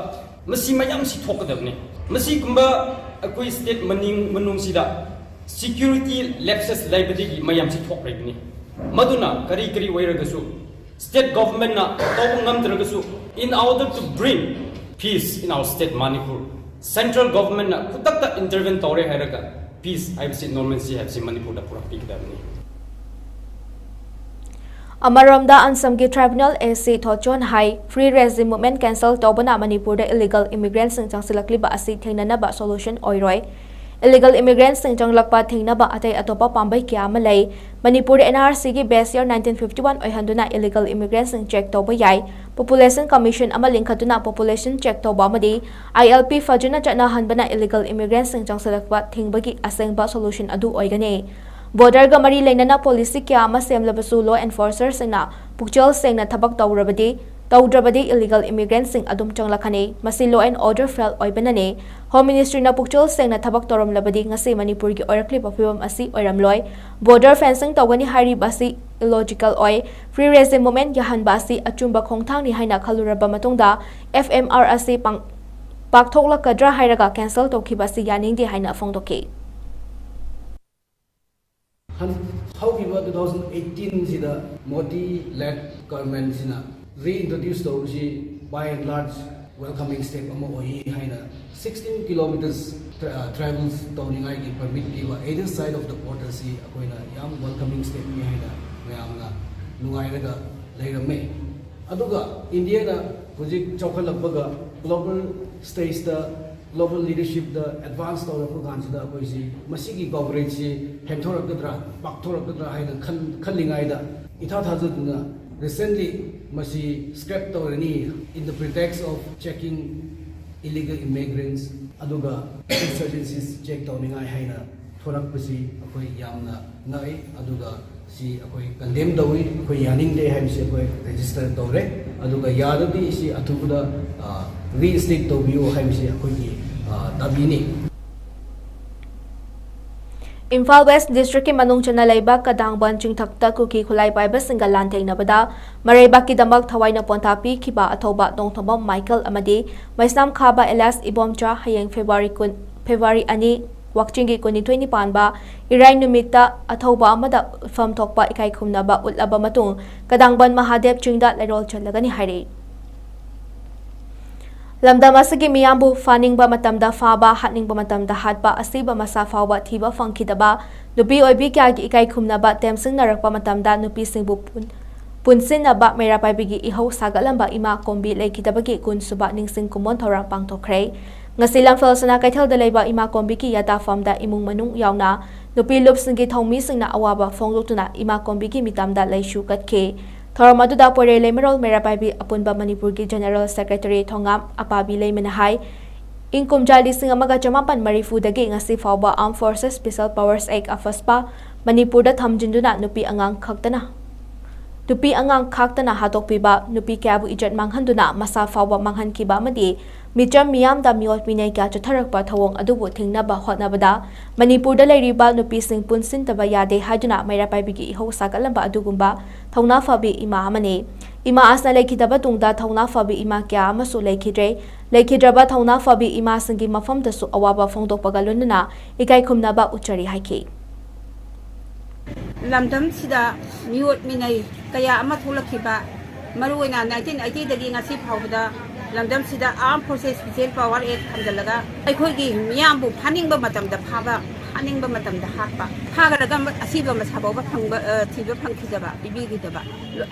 ꯃꯁꯤ ꯃꯌꯥꯝꯁꯤ ꯊꯣꯛꯀꯗꯕꯅꯤ꯫ ꯃꯁꯤꯒꯨꯝꯕ ꯑꯩꯈꯣꯏ state ꯃꯅꯤꯡ ꯃꯅꯨꯡꯁꯤꯗ security lapses ꯂꯩꯕꯗꯒꯤ ꯃꯌꯥꯝꯁꯤ ꯊꯣꯛꯂꯤꯕꯅꯤ꯫ ꯃꯗꯨꯅ ꯀꯔꯤ ꯀꯔꯤ ꯑꯣꯏꯔꯒꯁꯨ state governmentꯅ ꯇꯧꯕ ꯉꯝꯗ꯭ꯔꯒꯁꯨ, in order to bring peace in our state Manipur, central governmentꯅ ꯈꯨꯗꯛꯇ intervene ꯇꯧꯔꯦ ꯍꯥꯏꯔꯒ peace ꯍꯥꯏꯕꯁꯤ, normalcy ꯍꯥꯏꯕꯁꯤ ꯃꯅꯤꯄꯨꯔꯗ ꯄꯨꯔꯛꯄꯤꯒꯗꯕꯅꯤ꯫ ꯑꯃꯔꯣꯝꯗ ꯑꯟꯁꯝꯒꯤ tribunal A C ꯊꯣꯆꯣꯟ high, free regime movement cancel ꯇꯧꯕꯅ ꯃꯅꯤꯄꯨꯔꯗ illegal immigrantꯁꯤꯡ ꯆꯪꯁꯤꯜꯂꯛꯂꯤꯕ ꯑꯁꯤ ꯊꯦꯡꯅꯅꯕ solution ꯑꯣꯏꯔꯣꯏ꯫ Illegal immigrantꯁꯤꯡ ꯆꯪꯂꯛꯄ ꯊꯤꯡꯅꯕ ꯑꯇꯩ ꯑꯇꯣꯞꯄ ꯄꯥꯝꯕꯩ ꯀꯌꯥ ꯑꯃ ꯂꯩ꯫ ꯃꯅꯤꯄꯨꯔꯗ N R Cꯒꯤ base year nineteen fifty one ꯑꯣꯏꯍꯟꯗꯨꯅ illegal immigrantꯁꯤꯡ check ꯇꯧꯕ ꯌꯥꯏ꯫ Population Commission ꯑꯃ ꯂꯤꯡꯈꯠꯇꯨꯅ population check ꯇꯧꯕ ꯑꯃꯗꯤ I L P ꯐꯖꯅ ꯆꯠꯅꯍꯟꯕꯅ illegal immigrantꯁꯤꯡ ꯆꯪꯁꯤꯜꯂꯛꯄ ꯊꯤꯡꯕꯒꯤ ꯑꯁꯦꯡꯕ solution ꯑꯗꯨ ꯑꯣꯏꯒꯅꯤ꯫ Borderꯒ ꯃꯔꯤ ꯂꯩꯅꯅ policy ꯀꯌꯥ ꯑꯃ ꯁꯦꯝꯂꯕꯁꯨ law enforcerꯁꯤꯡꯅ ꯄꯨꯛꯆꯦꯜ ꯁꯦꯡꯅ ꯊꯕꯛ ꯇꯧꯔꯕꯗꯤ, ꯇꯧꯗ꯭ꯔꯕꯗꯤ illegal immigrantꯁꯤꯡ ꯑꯗꯨꯝ ꯆꯪꯂꯛꯀꯅꯤ꯫ ꯃꯁꯤ law and order fail ꯑꯣꯏꯕꯅꯅꯤ꯫ Home Ministryꯅ ꯄꯨꯛꯆꯦꯜ ꯁꯦꯡꯅ ꯊꯕꯛ ꯇꯧꯔꯝꯂꯕꯗꯤ ꯉꯁꯤ ꯃꯅꯤꯄꯨꯔꯒꯤ ꯑꯣꯏꯔꯛꯂꯤꯕ ꯐꯤꯕꯝ ꯑꯁꯤ ꯑꯣꯏꯔꯝꯂꯣꯏ꯫ Border fencing ꯇꯧꯒꯅꯤ ꯍꯥꯏꯔꯤꯕ ꯑꯁꯤ illogical ꯑꯣꯏ꯫ Free regime movement ꯌꯥꯍꯟꯕ ꯑꯁꯤ ꯑꯆꯨꯝꯕ ꯈꯣꯡꯊꯥꯡꯅꯤ ꯍꯥꯏꯅ ꯈꯜꯂꯨꯔꯕ ꯃꯇꯨꯡꯗ F M R ꯑꯁꯤ ꯄꯥꯡ-, ꯄꯥꯛꯊꯣꯛꯂꯛꯀꯗ꯭ꯔꯥ ꯍꯥꯏꯔꯒ cancel ꯇꯧꯈꯤꯕ ꯑꯁꯤ ꯌꯥꯅꯤꯡꯗꯦ ꯍꯥꯏꯅ ꯐꯣꯡꯗꯣꯛꯈꯤ꯫ ꯍꯟ-, ꯍꯧꯈꯤꯕ two thousand eighteen ꯁꯤꯗ Modi led government ꯁꯤꯅ reintroduce ꯇꯧꯕꯁꯤ by and large welcoming step ꯑꯃ ꯑꯣꯏ ꯍꯥꯏꯅ, sixteen kilometers tra-, travels ꯇꯧꯅꯤꯡꯉꯥꯏꯒꯤ permit ꯄꯤꯕ either side of the border ꯁꯤ ꯑꯩꯈꯣꯏꯅ ꯌꯥꯝ welcoming step ꯅꯤ ꯍꯥꯏꯅ ꯃꯌꯥꯝꯅ ꯅꯨꯡꯉꯥꯏꯔꯒ ꯂꯩꯔꯝꯃꯦ꯫ ꯑꯗꯨꯒ ꯏꯟꯗꯤꯌꯥꯅ ꯍꯧꯖꯤꯛ ꯆꯥꯎꯈꯠꯂꯛꯄꯒ global stage ꯇ, global leadership ꯇ advance ꯇꯧꯔꯛꯄ ꯀꯥꯟꯁꯤꯗ ꯑꯩꯈꯣꯏꯁꯤ ꯃꯁꯤꯒꯤ coverage ꯁꯤ ꯍꯦꯟꯊꯣꯔꯛꯀꯗ꯭ꯔꯥ, ꯄꯥꯛꯊꯣꯔꯛꯀꯗ꯭ꯔꯥ ꯍꯥꯏꯅ ꯈꯟ-, ꯈꯜꯂꯤꯉꯩꯗ ꯏꯊꯥ ꯊꯥꯖꯗꯨꯅ recently ꯃꯁꯤ scrap ꯇꯧꯔꯅꯤ in the pretext of checking illegal immigrants ꯑꯗꯨꯒ insurgencies check ꯇꯧꯅꯤꯡꯉꯥꯏ ꯍꯥꯏꯅ ꯊꯣꯔꯛꯄꯁꯤ ꯑꯩꯈꯣꯏ ꯌꯥꯝꯅ ꯉꯛꯏ꯫ ꯑꯗꯨꯒ ꯁꯤ ꯑꯩꯈꯣꯏ ꯀꯟꯗꯦꯝ ꯇꯧꯏ, ꯑꯩꯈꯣꯏ ꯌꯥꯅꯤꯡꯗꯦ ꯍꯥꯏꯕꯁꯤ ꯑꯩꯈꯣꯏ ꯔꯦꯖꯤꯁꯇꯔ ꯇꯧꯔꯦ꯫ ꯑꯗꯨꯒ ꯌꯥꯔꯗꯤ ꯁꯤ ꯑꯊꯨꯕꯗ ꯔꯤꯏꯟꯁꯇꯦꯠ ꯇꯧꯕꯤꯌꯨ ꯍꯥꯏꯕꯁꯤ ꯑꯩꯈꯣꯏꯒꯤ ꯑ, ꯗꯥꯕꯤꯅꯤ꯫ ꯏꯝꯐꯥꯜ ꯋꯦꯁ ꯗꯤꯁꯇ꯭ꯔꯤꯛꯀꯤ ꯃꯅꯨꯡ ꯆꯟꯅ ꯂꯩꯕ ꯀꯗꯥꯡꯕꯟ ꯆꯤꯡꯊꯛꯇ ꯀꯨꯀꯤ ꯈꯨꯠꯂꯥꯏ ꯄꯥꯏꯕꯁꯤꯡꯒ ꯂꯥꯟꯊꯦꯡꯅꯕꯗ ꯃꯔꯩꯕꯥꯛꯀꯤꯗꯃꯛ ꯊꯋꯥꯏꯅ ꯄꯣꯟꯊꯥ ꯄꯤꯈꯤꯕ ꯑꯊꯧꯕ ꯇꯣꯡꯊꯣꯝꯕꯝ ꯃꯥꯏꯀꯦꯜ ꯑꯃꯗꯤ ꯃꯩꯁꯅꯥꯝ ꯈꯥꯕ ꯑꯦꯂꯤꯌꯥꯁ ꯏꯕꯣꯝꯆꯥ ꯍꯌꯦꯡ ꯐꯦꯕ꯭ꯔꯨꯋꯥꯔꯤ ꯀꯨꯟ, ꯐꯦꯕ꯭ꯔꯨꯋꯥꯔꯤ ꯑꯅꯤ, ꯋꯥꯛꯆꯤꯡꯒꯤ ꯀꯨꯟꯅꯤꯊꯣꯏꯅꯤ ꯄꯥꯟꯕ ꯏꯔꯥꯏ ꯅꯨꯃꯤꯠꯇ ꯑꯊꯧꯕ ꯑꯃꯗ ꯎꯠꯐꯝ ꯊꯣꯛꯄ ꯏꯀꯥꯏ ꯈꯨꯝꯅꯕ ꯎꯠꯂꯕ ꯃꯇꯨꯡ ꯀꯗꯥꯡꯕꯟ ꯃꯍꯥꯗꯦꯕ ꯆꯤꯡꯗ ꯂꯩꯔꯣꯜ ꯆꯠꯂꯒꯅꯤ ꯍꯥꯏꯔꯤ꯫ ꯂꯝꯗꯝ ꯑꯁꯤꯒꯤ ꯃꯤꯌꯥꯝꯕꯨ ꯐꯥꯅꯤꯡꯕ ꯃꯇꯝꯗ ꯐꯥꯕ, ꯍꯥꯠꯅꯤꯡꯕ ꯃꯇꯝꯗ ꯍꯥꯠꯄ, ꯑꯁꯤꯕ ꯃꯁꯥ ꯐꯥꯎꯕ ꯊꯤꯕ ꯐꯪꯈꯤꯗꯕ ꯅꯨꯄꯤ ꯑꯣꯏꯕꯤ ꯀꯌꯥꯒꯤ ꯏꯀꯥꯏ ꯈꯨꯝꯅꯕ ꯇꯦꯝꯁꯤꯡꯅꯔꯛꯄ ꯃꯇꯝꯗ ꯅꯨꯄꯤꯁꯤꯡꯕꯨ ꯄꯨꯟ-, ꯄꯨꯟꯁꯤꯟꯅꯕ ꯃꯩꯔꯥ ꯄꯥꯏꯕꯤꯒꯤ ꯏꯍꯧ ꯁꯥꯒꯠꯂꯝꯕ ꯏꯃꯥ ꯀꯣꯝꯕꯤ ꯂꯩꯈꯤꯗꯕꯒꯤ ꯀꯨꯟ ꯁꯨꯕ ꯅꯤꯡꯁꯤꯡ ꯀꯨꯝꯑꯣꯟ ꯊꯧꯔꯝ ꯄꯥꯡꯊꯣꯛꯈ꯭ꯔꯦ꯫ ꯉꯁꯤ ꯂꯝꯐꯦꯜ ꯁꯅꯥ ꯀꯩꯊꯦꯜꯗ ꯂꯩꯕ ꯏꯃꯥ ꯀꯣꯝꯕꯤꯒꯤ ꯌꯥꯇꯥꯐꯝꯗ ꯏꯃꯨꯡ ꯃꯅꯨꯡ ꯌꯥꯎꯅ ꯅꯨꯄꯤ ꯂꯨꯞꯁꯤꯡꯒꯤ ꯊꯧꯃꯤꯁꯤꯡꯅ ꯑꯋꯥꯕ ꯐꯣꯡꯗꯣꯛꯇꯨꯅ ꯏꯃꯥ ꯀꯣꯝꯕꯤꯒꯤ ꯃꯤꯇꯝꯗ ꯂꯩꯁꯨ ꯀꯠꯈꯤ꯫ ꯊꯧꯔꯝ ꯑꯗꯨꯗ ꯄꯣꯏꯔꯩ ꯂꯩꯃꯔꯣꯜ ꯃꯩꯔꯥ ꯄꯥꯏꯕꯤ ꯑꯄꯨꯟꯕ ꯃꯅꯤꯄꯨꯔꯒꯤ ꯖꯦꯅꯦꯔꯦꯜ ꯁꯦꯀ꯭ꯔꯦꯇꯔꯤ ꯊꯣꯉꯥꯝ ꯑꯄꯥꯕꯤ ꯂꯩꯃꯅ ꯍꯥꯏ, ꯏꯪ ꯀꯨꯝꯖꯥ ꯂꯤꯁꯤꯡ ꯑꯃꯒ ꯆꯃꯥꯄꯟ ꯃꯔꯤꯐꯨꯗꯒꯤ ꯉꯁꯤ ꯐꯥꯎꯕ Armed Forces Special Powers Act, ꯑꯐꯁꯄꯥ, ꯃꯅꯤꯄꯨꯔꯗ ꯊꯝꯖꯤꯟꯗꯨꯅ ꯅꯨꯄꯤ ꯑꯉꯥꯡ ꯈꯛꯇꯅ, ꯅꯨꯄꯤ ꯑꯉꯥꯡ ꯈꯥꯛꯇꯅ ꯍꯥꯠꯇꯣꯛꯄꯤꯕ, ꯅꯨꯄꯤ ꯀꯌꯥꯕꯨ ꯏꯖꯠ ꯃꯥꯡꯍꯟꯗꯨꯅ ꯃꯁꯥ ꯐꯥꯎꯕ ꯃꯥꯡꯍꯟꯈꯤꯕ ꯑꯃꯗꯤ ꯃꯤꯆꯝ ꯃꯤꯌꯥꯝꯗ ꯃꯤꯑꯣꯠ ꯃꯤꯅꯩ ꯀꯌꯥ ꯆꯠꯊꯔꯛꯄ ꯊꯧꯑꯣꯡ ꯑꯗꯨꯕꯨ ꯊꯤꯡꯅꯕ ꯍꯣꯠꯅꯕꯗ ꯃꯅꯤꯄꯨꯔꯗ ꯂꯩꯔꯤꯕ ꯅꯨꯄꯤꯁꯤꯡ ꯄꯨꯟꯁꯤꯟꯗꯕ ꯌꯥꯗꯦ ꯍꯥꯏꯗꯨꯅ ꯃꯩꯔꯥ ꯄꯥꯏꯕꯤꯒꯤ ꯏꯍꯧ ꯁꯥꯒꯠꯂꯝꯕ ꯑꯗꯨꯒꯨꯝꯕ ꯊꯧꯅꯥ ꯐꯕꯤ ꯏꯃꯥ ꯑꯃꯅꯤ꯫ ꯏꯃꯥ ꯑꯁꯤꯅ ꯂꯩꯈꯤꯗꯕ ꯇꯨꯡꯗ ꯊꯧꯅꯥ ꯐꯕꯤ ꯏꯃꯥ ꯀꯌꯥ ꯑꯃꯁꯨ ꯂꯩꯈꯤꯗ꯭ꯔꯦ꯫ ꯂꯩꯈꯤꯗ꯭ꯔꯕ ꯊꯧꯅꯥ ꯐꯕꯤ ꯏꯃꯥꯁꯤꯡꯒꯤ ꯃꯐꯝꯗꯁꯨ ꯑꯋꯥꯕ ꯐꯣꯡꯗꯣꯛꯄꯒ ꯂꯣꯏꯅꯅ ꯏꯀꯥꯏ ꯈꯨꯝꯅꯕ ꯎꯠꯆꯔꯤ ꯍꯥꯏꯈꯤ꯫ ꯂꯝꯗꯝꯁꯤꯗ ꯃꯤꯑꯣꯠ ꯃꯤꯅꯩ ꯀꯌꯥ ꯑꯃ ꯊꯣꯛꯂꯛꯈꯤꯕ, ꯃꯔꯨꯑꯣꯏꯅ ꯅꯥꯏꯟꯇꯤꯟ ꯑꯩꯠꯇꯤꯗꯒꯤ ꯉꯁꯤ ꯐꯥꯎꯕꯗ ꯂꯝꯗꯝꯁꯤꯗ Armed Forces Special Power Act ꯊꯝꯖꯤꯜꯂꯒ ꯑꯩꯈꯣꯏꯒꯤ ꯃꯤꯌꯥꯝꯕꯨ ꯐꯥꯅꯤꯡꯕ ꯃꯇꯝꯗ ꯐꯥꯕ, ꯐꯥꯅꯤꯡꯕ ꯃꯇꯝꯗ ꯍꯥꯠꯄ, ꯐꯥꯈ꯭ꯔꯒ ꯑꯁꯤꯕ ꯃꯁꯥ ꯐꯥꯎꯕ ꯐꯪꯕ, ꯑ, ꯊꯤꯕ ꯐꯪꯈꯤꯗꯕ, ꯄꯤꯕꯤꯈꯤꯗꯕ,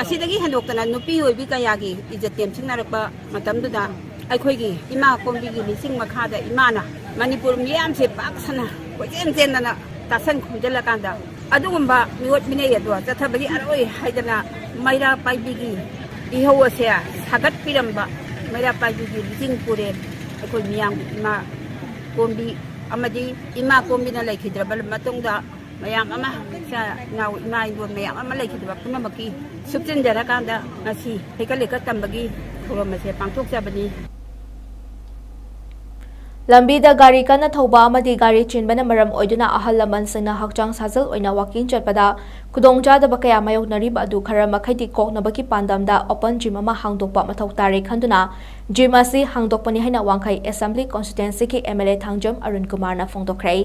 ꯑꯁꯤꯗꯒꯤ ꯍꯦꯟꯗꯣꯛꯇꯅ ꯅꯨꯄꯤ ꯑꯣꯏꯕꯤ ꯀꯌꯥꯒꯤ ꯏꯖꯠ ꯇꯦꯝꯁꯤꯡꯅꯔꯛꯄ ꯃꯇꯝꯗꯨꯗ ꯑꯩꯈꯣꯏꯒꯤ ꯏꯃꯥ ꯀꯣꯝꯕꯤꯒꯤ ꯂꯨꯆꯤꯡ ꯃꯈꯥꯗ ꯏꯃꯥꯅ ꯃꯅꯤꯄꯨꯔ ꯃꯤꯌꯥꯝꯁꯦ ꯄꯥꯛ ꯁꯟꯅ ꯀꯣꯏꯆꯦꯟ ꯆꯦꯟꯗꯅ ꯇꯥꯁꯟ ꯈꯣꯝꯖꯤꯜꯂꯀꯥꯟꯗ ꯑꯗꯨꯒꯨꯝꯕ ꯃꯤꯑꯣꯠ ꯃꯤꯅꯩ ꯑꯗꯣ ꯆꯠꯊꯕ ꯌꯥꯔꯣꯏ ꯍꯥꯏꯗꯅ ꯃꯩꯔꯥ ꯄꯥꯏꯕꯤꯒꯤ ꯏꯍꯧ ꯑꯁꯦ ꯁꯥꯒꯠꯄꯤꯔꯝꯕ ꯃꯩꯔꯥ ꯄꯥꯏꯕꯤꯒꯤ ꯂꯨꯆꯤꯡ ꯄꯨꯔꯦꯜ ꯑꯩꯈꯣꯏ ꯃꯤꯌꯥꯝꯒꯤ ꯏꯃꯥ ꯀꯣꯝꯕꯤ ꯑꯃꯗꯤ ꯏꯃꯥ ꯀꯣꯝꯕꯤꯅ ꯂꯩꯈꯤꯗ꯭ꯔꯕ ꯃꯇꯨꯡꯗ ꯃꯌꯥꯝ ꯑꯃ, ꯏꯆꯥ ꯏꯅꯥꯎ, ꯏꯃꯥ ꯏꯟꯗꯣꯟ ꯃꯌꯥꯝ ꯑꯃ ꯂꯩꯈꯤꯗꯕ ꯄꯨꯝꯅꯃꯛꯀꯤ ꯁꯨꯞꯆꯤꯟꯖꯔꯀꯥꯟꯗ ꯉꯁꯤ ꯍꯩꯀꯠ ꯂꯩꯀꯠ ꯇꯝꯕꯒꯤ ꯊꯧꯔꯝ ꯑꯁꯦ ꯄꯥꯡꯊꯣꯛꯆꯕꯅꯤ꯫ ꯂꯝꯕꯤꯗ ꯒꯥꯔꯤ ꯀꯟꯅ ꯊꯧꯕ ꯑꯃꯗꯤ ꯒꯥꯔꯤ ꯆꯤꯟꯕꯅ ꯃꯔꯝ ꯑꯣꯏꯗꯨꯅ ꯑꯍꯜ ꯂꯃꯟꯁꯤꯡꯅ ꯍꯛꯆꯥꯡ ꯁꯥꯖꯦꯜ ꯑꯣꯏꯅ ꯋꯥꯀꯤꯡ ꯆꯠꯄꯗ ꯈꯨꯗꯣꯡꯆꯥꯗꯕ ꯀꯌꯥ ꯃꯥꯌꯣꯛꯅꯔꯤꯕ ꯑꯗꯨ ꯈꯔ ꯃꯈꯩꯗꯤ ꯀꯣꯛꯅꯕꯒꯤ ꯄꯥꯟꯗꯝꯗ ꯑꯣꯄꯟ ꯖꯤꯝ ꯑꯃ ꯍꯥꯡꯗꯣꯛꯄ ꯃꯊꯧ ꯇꯥꯔꯦ ꯈꯟꯗꯨꯅ ꯖꯤꯝ ꯑꯁꯤ ꯍꯥꯡꯗꯣꯛꯄꯅꯤ ꯍꯥꯏꯅ ꯋꯥꯡꯈꯩ ꯑꯦꯁꯦꯝꯕ꯭ꯂꯤ ꯀꯣꯟꯁꯇꯤꯇ꯭ꯋꯦꯟꯁꯤꯒꯤ M L A Thangjam Arun ꯀꯨꯃꯥꯔꯅ ꯐꯣꯡꯗꯣꯛꯈ꯭ꯔꯦ꯫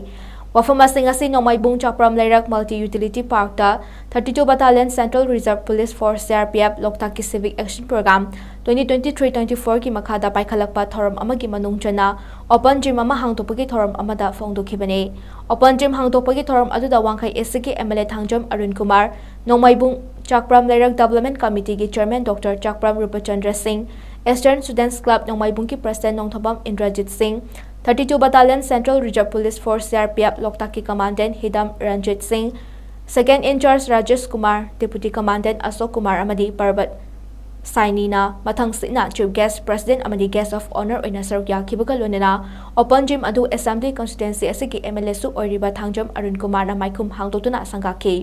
ꯋꯥꯐꯝ ꯑꯁꯤ ꯉꯁꯤ ꯅꯣꯡꯃꯥꯏꯕꯨꯡ ꯆꯥꯄ꯭ꯔꯝ ꯂꯩꯔꯛ ꯃꯜꯇꯤ ꯌꯨꯇꯤꯂꯤꯇꯤ ꯄꯥꯔꯛꯇ thirty two battalion central reserve police force, C R P F, ꯂꯣꯛꯇꯥꯛꯀꯤ civic action programme twenty twenty three twenty ꯐꯣꯔꯒꯤ ꯃꯈꯥꯗ ꯄꯥꯏꯈꯠꯂꯛꯄ ꯊꯧꯔꯝ ꯑꯃꯒꯤ ꯃꯅꯨꯡ ꯆꯟꯅ ꯑꯣꯄꯟ ꯖꯤꯝ ꯑꯃ ꯍꯥꯡꯗꯣꯛꯄꯒꯤ ꯊꯧꯔꯝ ꯑꯃꯗ ꯐꯣꯡꯗꯣꯛꯈꯤꯕꯅꯤ꯫ ꯑꯣꯄꯟ ꯖꯤꯝ ꯍꯥꯡꯗꯣꯛꯄꯒꯤ ꯊꯧꯔꯝ ꯑꯗꯨꯗ ꯋꯥꯡꯈꯩ ꯑꯦꯁ ꯁꯤꯒꯤ M L A Thangjam Arun Kumar, Nongmaibung Chakpram Leirak development ꯀꯃꯤꯇꯤꯒꯤ chairman doctor Chakpram Rupchandra Singh, eastern students club ꯅꯣꯡꯃꯥꯏꯕꯨꯡꯒꯤ president Nongthombam Indrajit Singh, thirty two battalion central reserve police force, C R P F, ꯂꯣꯛꯇꯥꯛꯀꯤ commandant Hidam Ranjit Singh, second in charge Rajesh Kumar, deputy commandant Ashok Kumar ꯑꯃꯗꯤ ꯄꯔꯕꯠ ꯁꯥꯏꯅꯤꯅ ꯃꯊꯪꯁꯤꯠꯅ ꯆꯤꯐ ꯒꯦꯁ꯭ꯠ, ꯄ꯭ꯔꯁꯤꯗꯦꯟꯠ ꯑꯃꯗꯤ guest of honour ꯑꯣꯏꯅ ꯁꯔꯨꯛ ꯌꯥꯈꯤꯕꯒ ꯂꯣꯏꯅꯅ ꯑꯣꯄꯟ ꯖꯤꯝ ꯑꯗꯨ ꯑꯦꯁꯦꯝꯕ꯭ꯂꯤ ꯀꯟꯁꯇꯤꯇ꯭ꯋꯦꯟꯁꯤ ꯑꯁꯤꯒꯤ ꯑꯦꯝ ꯑꯦꯜ ꯑꯦꯁꯨ ꯑꯣꯏꯔꯤꯕ ꯊꯥꯡꯖꯝ ꯑꯔꯨꯟ ꯀꯨꯃꯥꯔꯅ ꯃꯥꯏꯈꯨꯝ ꯍꯥꯡꯗꯣꯛꯇꯨꯅ ꯁꯪꯒꯥꯈꯤ꯫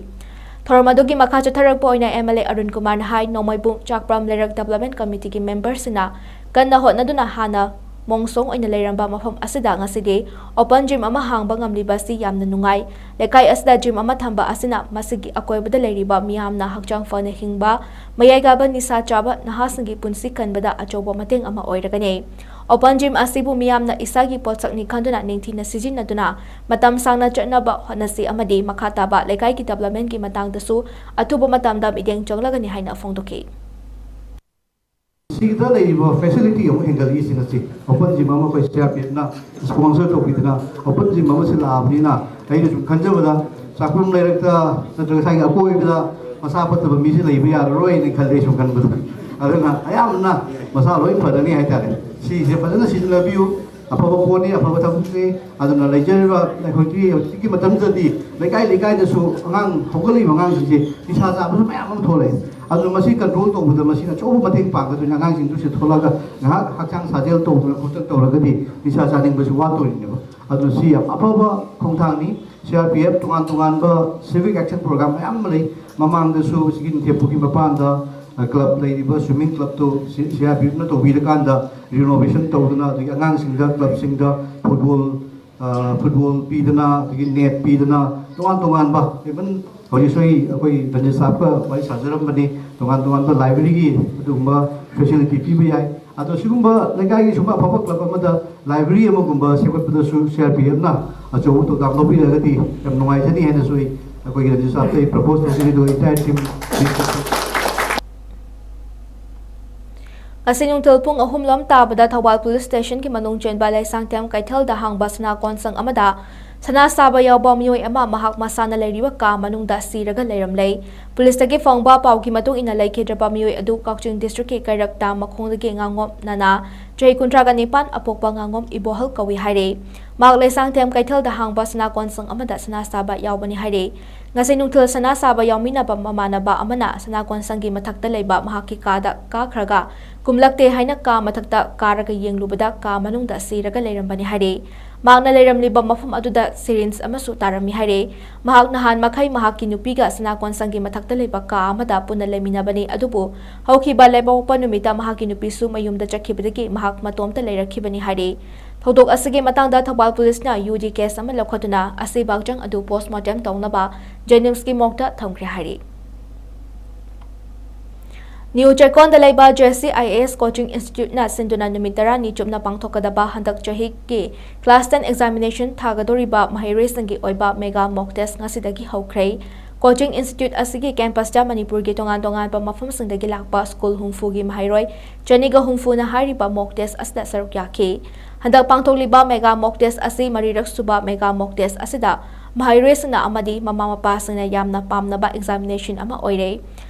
ꯊꯧꯔꯝ ꯑꯗꯨꯒꯤ ꯃꯈꯥ ꯆꯠꯊꯔꯛꯄ ꯑꯣꯏꯅ ꯑꯦꯝ ꯑꯦꯜ ꯑꯦ ꯑꯔꯨꯟ ꯀꯨꯃꯥꯔꯅ ꯍꯥꯏ, ꯅꯣꯡꯃꯩꯕꯨꯡ ꯆꯥꯛꯄ꯭ꯔꯝ ꯂꯩꯔꯛ ꯗꯦꯕꯂꯞꯃꯦꯟ ꯀꯃꯤꯇꯤꯒꯤ ꯃꯦꯝꯕꯔꯁꯤꯡꯅ ꯀꯟꯅ ꯍꯣꯠꯅꯗꯨꯅ ꯍꯥꯟꯅ ꯃꯣꯡꯁꯣꯡ ꯑꯣꯏꯅ ꯂꯩꯔꯝꯕ ꯃꯐꯝ ꯑꯁꯤꯗ ꯉꯁꯤꯗꯤ ꯑꯣꯄꯟ ꯖꯤꯝ ꯑꯃ ꯍꯥꯡꯕ ꯉꯝꯂꯤꯕ ꯑꯁꯤ ꯌꯥꯝꯅ ꯅꯨꯡꯉꯥꯏ꯫ ꯂꯩꯀꯥꯏ ꯑꯁꯤꯗ ꯖꯤꯝ ꯑꯃ ꯊꯝꯕ ꯑꯁꯤꯅ ꯃꯁꯤꯒꯤ ꯑꯀꯣꯏꯕꯗ ꯂꯩꯔꯤꯕ ꯃꯤꯌꯥꯝꯅ ꯍꯛꯆꯥꯡ ꯐꯅ ꯍꯤꯡꯕ, ꯃꯌꯥꯏ ꯀꯥꯕ ꯅꯤꯁꯥ ꯆꯥꯕ ꯅꯍꯥꯁꯤꯡꯒꯤ ꯄꯨꯟꯁꯤ ꯀꯟꯕꯗ ꯑꯆꯧꯕ ꯃꯇꯦꯡ ꯑꯃ ꯑꯣꯏꯔꯒꯅꯤ꯫ ꯑꯣꯄꯟ ꯖꯤꯝ ꯑꯁꯤꯕꯨ ꯃꯤꯌꯥꯝꯅ ꯏꯁꯥꯒꯤ ꯄꯣꯠꯁꯛꯅꯤ ꯈꯟꯗꯨꯅ ꯅꯤꯡꯊꯤꯅ ꯁꯤꯖꯤꯟꯅꯗꯨꯅ ꯃꯇꯝ ꯁꯥꯡꯅ ꯆꯠꯅꯕ ꯍꯣꯠꯅꯁꯤ ꯑꯃꯗꯤ ꯃꯈꯥ ꯇꯥꯕ ꯂꯩꯀꯥꯏꯒꯤ ꯗꯦꯕꯂꯞꯃꯦꯟꯒꯤ ꯃꯇꯥꯡꯗꯁꯨ ꯑꯊꯨꯕ ꯃꯇꯝꯗ ꯃꯤꯠꯌꯦꯡ ꯆꯪꯂꯒꯅꯤ ꯍꯥꯏꯅ ꯐꯣꯡꯗꯣꯛꯈꯤ꯫ ꯁꯤꯗ ꯂꯩꯔꯤꯕ ꯐꯦꯁꯤꯂꯤꯇꯤ ꯑꯃꯨꯛ ꯍꯦꯟꯒꯠꯂꯛꯏꯁꯤ ꯉꯁꯤ ꯑꯣꯄꯟ ꯖꯤꯝ ꯑꯃ ꯑꯩꯈꯣꯏ ꯁꯤ ꯑꯥꯔ ꯄꯤ ꯑꯦꯐꯅ ꯁ꯭ꯄꯣꯟꯁꯔ ꯇꯧꯕꯤꯗꯅ ꯑꯣꯄꯟ ꯖꯤꯝ ꯑꯃ ꯁꯤꯜꯂꯛꯑꯕꯅꯤꯅ, ꯑꯩꯅ ꯁꯨꯝ ꯈꯟꯖꯕꯗ ꯆꯥꯛꯈꯨꯝ ꯂꯩꯔꯛꯇ ꯅꯠꯇ꯭ꯔꯒ ꯉꯁꯥꯏꯒꯤ ꯑꯀꯣꯏꯕꯗ ꯃꯁꯥ ꯐꯠꯇꯕ ꯃꯤꯁꯦ ꯂꯩꯕ ꯌꯥꯔꯔꯣꯏꯅ ꯈꯜꯂꯦ, ꯑꯩ ꯁꯨꯝ ꯈꯟꯕꯗ꯫ ꯑꯗꯨꯅ ꯑꯌꯥꯝꯕꯅ ꯃꯁꯥ ꯂꯣꯏ ꯐꯔꯅꯤ ꯍꯥꯏꯇꯥꯔꯦ꯫ ꯁꯤꯁꯦ ꯐꯖꯅ ꯁꯤꯖꯤꯟꯅꯕꯤꯌꯨ꯫ ꯑꯐꯕ ꯄꯣꯠꯅꯤ, ꯑꯐꯕ ꯊꯕꯛꯅꯤ꯫ ꯑꯗꯨꯅ ꯂꯩꯖꯔꯤꯕ ꯑꯩꯈꯣꯏꯒꯤ ꯍꯧꯖꯤꯛꯀꯤ ꯃꯇꯝꯗꯗꯤ ꯂꯩꯀꯥꯏ ꯂꯩꯀꯥꯏꯗꯁꯨ ꯑꯉꯥꯡ, ꯍꯧꯒꯠꯂꯛꯏꯕ ꯑꯉꯥꯡꯁꯤꯡꯁꯦ ꯅꯤꯁꯥ ꯆꯥꯕꯁꯨ ꯃꯌꯥꯝ ꯑꯃ ꯊꯣꯛꯂꯛꯑꯦ꯫ ꯑꯗꯨꯅ ꯃꯁꯤ ꯀꯟꯇ꯭ꯔꯣꯜ ꯇꯧꯕꯗ ꯃꯁꯤꯅ ꯑꯆꯧꯕ ꯃꯇꯦꯡ ꯄꯥꯡꯒꯗꯣꯏꯅꯤ꯫ ꯑꯉꯥꯡꯁꯤꯡꯗꯨ ꯁꯤ ꯊꯣꯛꯂꯛꯑꯒ ꯉꯥꯏꯍꯥꯛ ꯍꯛꯆꯥꯡ ꯁꯥꯖꯦꯜ ꯇꯧꯗꯅ ꯈꯣꯠꯇꯅ ꯇꯧꯔꯒꯗꯤ ꯅꯤꯁꯥ ꯆꯥꯅꯤꯡꯕꯁꯤ ꯋꯥꯠꯇꯣꯔꯤꯅꯦꯕ꯫ ꯑꯗꯨꯅ ꯁꯤ ꯌꯥꯝ ꯑꯐꯕ ꯈꯣꯡꯊꯥꯡꯅꯤ꯫ ꯁꯤ ꯑꯥꯔ ꯄꯤ ꯑꯦꯐ ꯇꯣꯉꯥꯟ ꯇꯣꯉꯥꯟꯕ civic action program ꯃꯌꯥꯝ ꯑꯃ ꯂꯩ꯫ ꯃꯃꯥꯡꯗꯁꯨ ꯁꯤꯒꯤ ꯅꯤꯡꯊꯦꯝꯄꯣꯛꯀꯤ ꯃꯄꯥꯟꯗ club ꯂꯩꯔꯤꯕ swimming club ꯇꯨ ꯁꯤ ꯑꯥꯔ ꯄꯤ ꯑꯦꯐꯅ ꯇꯧꯕꯤꯔꯀꯥꯟꯗ renovation ꯇꯧꯗꯨꯅ, ꯑꯗꯒꯤ ꯑꯉꯥꯡꯁꯤꯡꯗ clubꯁꯤꯡꯗ football football ꯄꯤꯗꯅ, ꯑꯗꯒꯤ net ꯄꯤꯗꯅ, ꯇꯣꯉꯥꯟ ꯇꯣꯉꯥꯟꯕ, even ꯍꯧꯖꯤꯛꯁꯨ ꯑꯩ ꯑꯩꯈꯣꯏ ꯔꯟꯖꯤꯠ ꯁꯥꯍꯕꯀ ꯋꯥꯔꯤ ꯁꯥꯖꯔꯝꯕꯅꯤ, ꯇꯣꯉꯥꯟ ꯇꯣꯉꯥꯟꯕ libraryꯒꯤ ꯑꯗꯨꯒꯨꯝꯕ facility ꯄꯤꯕ ꯌꯥꯏ꯫ ꯑꯗꯣ ꯁꯤꯒꯨꯝꯕ ꯂꯩꯀꯥꯏꯒꯤ ꯁꯨꯝꯕ ꯑꯐꯕ club ꯑꯃꯗ library ꯑꯃꯒꯨꯝꯕ ꯁꯦꯝꯒꯠꯄꯗꯁꯨ ꯁꯤ ꯑꯥꯔ ꯄꯤ ꯑꯦꯐꯅ ꯑꯆꯧꯕ ꯊꯧꯗꯥꯡ ꯂꯧꯕꯤꯔꯒꯗꯤ ꯌꯥꯝ ꯅꯨꯡꯉꯥꯏꯖꯅꯤ ꯍꯥꯏꯅꯁꯨ ꯑꯩ ꯑꯩꯈꯣꯏꯒꯤ ꯔꯟꯖꯤꯠ ꯁꯥꯍꯕꯇ ꯑꯩ propose ꯇꯧꯖꯔꯤ꯫ ꯑꯗꯨꯒ entire team ꯉꯁꯤ ꯅꯨꯡꯊꯤꯜ ꯄꯨꯡ ꯑꯍꯨꯝ ꯂꯣꯝ ꯇꯥꯕꯗ ꯊꯧꯕꯥꯜ police stationꯒꯤ ꯃꯅꯨꯡ ꯆꯦꯟꯕ ꯂꯩꯁꯥꯡꯊꯦꯝ ꯀꯩꯊꯦꯜꯗ ꯍꯥꯡꯕ ꯁꯅꯥ ꯀꯣꯟꯁꯪ ꯑꯃꯗ ꯁꯅꯥ ꯁꯥꯕ ꯌꯥꯎꯕ ꯃꯤꯑꯣꯏ ꯑꯃ ꯃꯍꯥꯛ ꯃꯁꯥꯅ ꯂꯩꯔꯤꯕ ꯀꯥ ꯃꯅꯨꯡꯗ ꯁꯤꯔꯒ ꯂꯩꯔꯝꯂꯦ꯫ Policeꯇꯒꯤ ꯐꯪꯕ ꯄꯥꯎꯒꯤ ꯃꯇꯨꯡ ꯏꯟꯅ, ꯂꯩꯈꯤꯗ꯭ꯔꯕ ꯃꯤꯑꯣꯏ ꯑꯗꯨ ꯀꯛꯆꯤꯡ districtꯀꯤ ꯀꯩꯔꯛꯇ ꯃꯈꯣꯡꯗꯒꯤ ꯉꯥꯉꯣꯝ ꯅꯅꯥ, ꯆꯍꯤ ꯀꯨꯟꯊ꯭ꯔꯥꯒ ꯅꯤꯄꯥꯟ, ꯑꯄꯣꯛꯄ ꯉꯥꯉꯣꯝ ꯏꯕꯣꯍꯜ ꯀꯧꯏ ꯍꯥꯏꯔꯦ꯫ ꯃꯍꯥꯛ ꯂꯩꯁꯥꯡꯊꯦꯝ ꯀꯩꯊꯦꯜꯗ ꯍꯥꯡꯕ ꯁꯅꯥ ꯀꯣꯟꯁꯪ ꯑꯃꯗ ꯁꯅꯥ ꯁꯥꯕ ꯌꯥꯎꯕꯅꯤ ꯍꯥꯏꯔꯦ꯫ ꯉꯁꯤ ꯅꯨꯡꯊꯤꯜ ꯁꯅꯥ ꯁꯥꯕ ꯌꯥꯎꯃꯤꯟꯅꯕ ꯃꯃꯥꯟꯅꯕ ꯑꯃꯅ ꯁꯅꯥ ꯀꯣꯟꯁꯪꯒꯤ ꯃꯊꯛꯇ ꯂꯩꯕ ꯃꯍꯥꯛꯀꯤ ꯀꯥꯗ ꯀꯥꯈ꯭ꯔꯒ, ꯀꯨꯝꯂꯛꯇꯦ ꯍꯥꯏꯅ ꯀꯥ ꯃꯊꯛꯇ ꯀꯥꯔꯒ ꯌꯦꯡꯂꯨꯕꯗ ꯀꯥ ꯃꯅꯨꯡꯗ ꯁꯤꯔꯒ ꯂꯩꯔꯝꯕꯅꯤ ꯍꯥꯏꯔꯦ꯫ ꯃꯍꯥꯛꯅ ꯂꯩꯔꯝꯂꯤꯕ ꯃꯐꯝ ꯑꯗꯨꯗ syringe ꯑꯃꯁꯨ ꯇꯥꯔꯝꯃꯤ ꯍꯥꯏꯔꯦ꯫ ꯃꯍꯥꯛ ꯅꯍꯥꯟ ꯃꯈꯩ ꯃꯍꯥꯛꯀꯤ ꯅꯨꯄꯤꯒ ꯁꯅꯥ ꯀꯣꯟꯁꯪꯒꯤ ꯃꯊꯛꯇ ꯂꯩꯕ ꯀꯥ ꯑꯃꯗ ꯄꯨꯟꯅ ꯂꯩꯃꯤꯟꯅꯕꯅꯤ, ꯑꯗꯨꯕꯨ ꯍꯧꯈꯤꯕ ꯂꯩꯕꯥꯛꯄꯣꯛꯄ ꯅꯨꯃꯤꯠꯇ ꯃꯍꯥꯛꯀꯤ ꯅꯨꯄꯤꯁꯨ ꯃꯌꯨꯝꯗ ꯆꯠꯈꯤꯕꯗꯒꯤ ꯃꯍꯥꯛ ꯃꯇꯣꯝꯇ ꯂꯩꯔꯛꯈꯤꯕꯅꯤ ꯍꯥꯔꯤ꯫ ꯊꯧꯗꯣꯛ ꯑꯁꯤꯒꯤ ꯃꯇꯥꯡꯗ ꯊꯧꯕꯥꯜ ꯄꯨꯂꯤꯁꯅ ꯌꯨ ꯗꯤ ꯀꯦꯁ ꯑꯃ ꯂꯧꯈꯠꯇꯨꯅ ꯑꯁꯤꯕꯥꯛꯆꯪ ꯑꯗꯨ ꯄꯣꯁꯃꯣꯔꯇꯦꯝ ꯇꯧꯅꯕ ꯖꯦꯅꯤꯝꯁꯀꯤ ꯃꯣꯔꯒꯇ ꯊꯝꯈ꯭ꯔꯦ ꯍꯥꯏꯔꯤ꯫ ꯅ꯭ꯌꯨ ꯆꯦꯛꯀꯣꯟꯗ ꯂꯩꯕ J C I A S coaching ꯏꯟꯁꯇꯤꯇ꯭ꯌꯨꯠꯅ ꯁꯤꯟꯗꯨꯅ ꯅꯨꯃꯤꯠ ꯇꯔꯥꯅꯤ ꯆꯨꯞꯅ ꯄꯥꯡꯊꯣꯛꯀꯗꯕ ꯍꯟꯗꯛ ꯆꯍꯤꯒꯤ class ten examination ꯊꯥꯒꯗꯧꯔꯤꯕ ꯃꯍꯩꯔꯣꯏꯁꯤꯡꯒꯤ ꯑꯣꯏꯕ mega mock test ꯉꯁꯤꯗꯒꯤ ꯍꯧꯈ꯭ꯔꯦ꯫ ꯀꯣꯆꯤꯡ ꯏꯟꯁꯇꯤꯇ꯭ꯌꯨꯠ ꯑꯁꯤꯒꯤ ꯀꯦꯝꯄꯁꯇ ꯃꯅꯤꯄꯨꯔꯒꯤ ꯇꯣꯉꯥꯟ ꯇꯣꯉꯥꯟꯕ ꯃꯐꯝꯁꯤꯡꯗꯒꯤ ꯂꯥꯛꯄ ꯁ꯭ꯀꯨꯜ ꯍꯨꯝꯐꯨꯒꯤ ꯃꯍꯩꯔꯣꯏ ꯆꯅꯤꯒ ꯍꯨꯝꯐꯨꯅ ꯍꯥꯏꯔꯤꯕ mock test ꯑꯁꯤꯗ ꯁꯔꯨꯛ ꯌꯥꯈꯤ꯫ ꯍꯟꯗꯛ ꯄꯥꯡꯊꯣꯛꯂꯤꯕ mega mock test ꯑꯁꯤ ꯃꯔꯤꯔꯛ ꯁꯨꯕ mega mock test ꯑꯁꯤꯗ ꯃꯍꯩꯔꯣꯏꯁꯤꯡꯅ ꯑꯃꯗꯤ ꯃꯃꯥ ꯃꯄꯥꯁꯤꯡꯅ ꯌꯥꯝꯅ ꯄꯥꯝꯅꯕ examination ꯑꯃ ꯑꯣꯏꯔꯦ꯫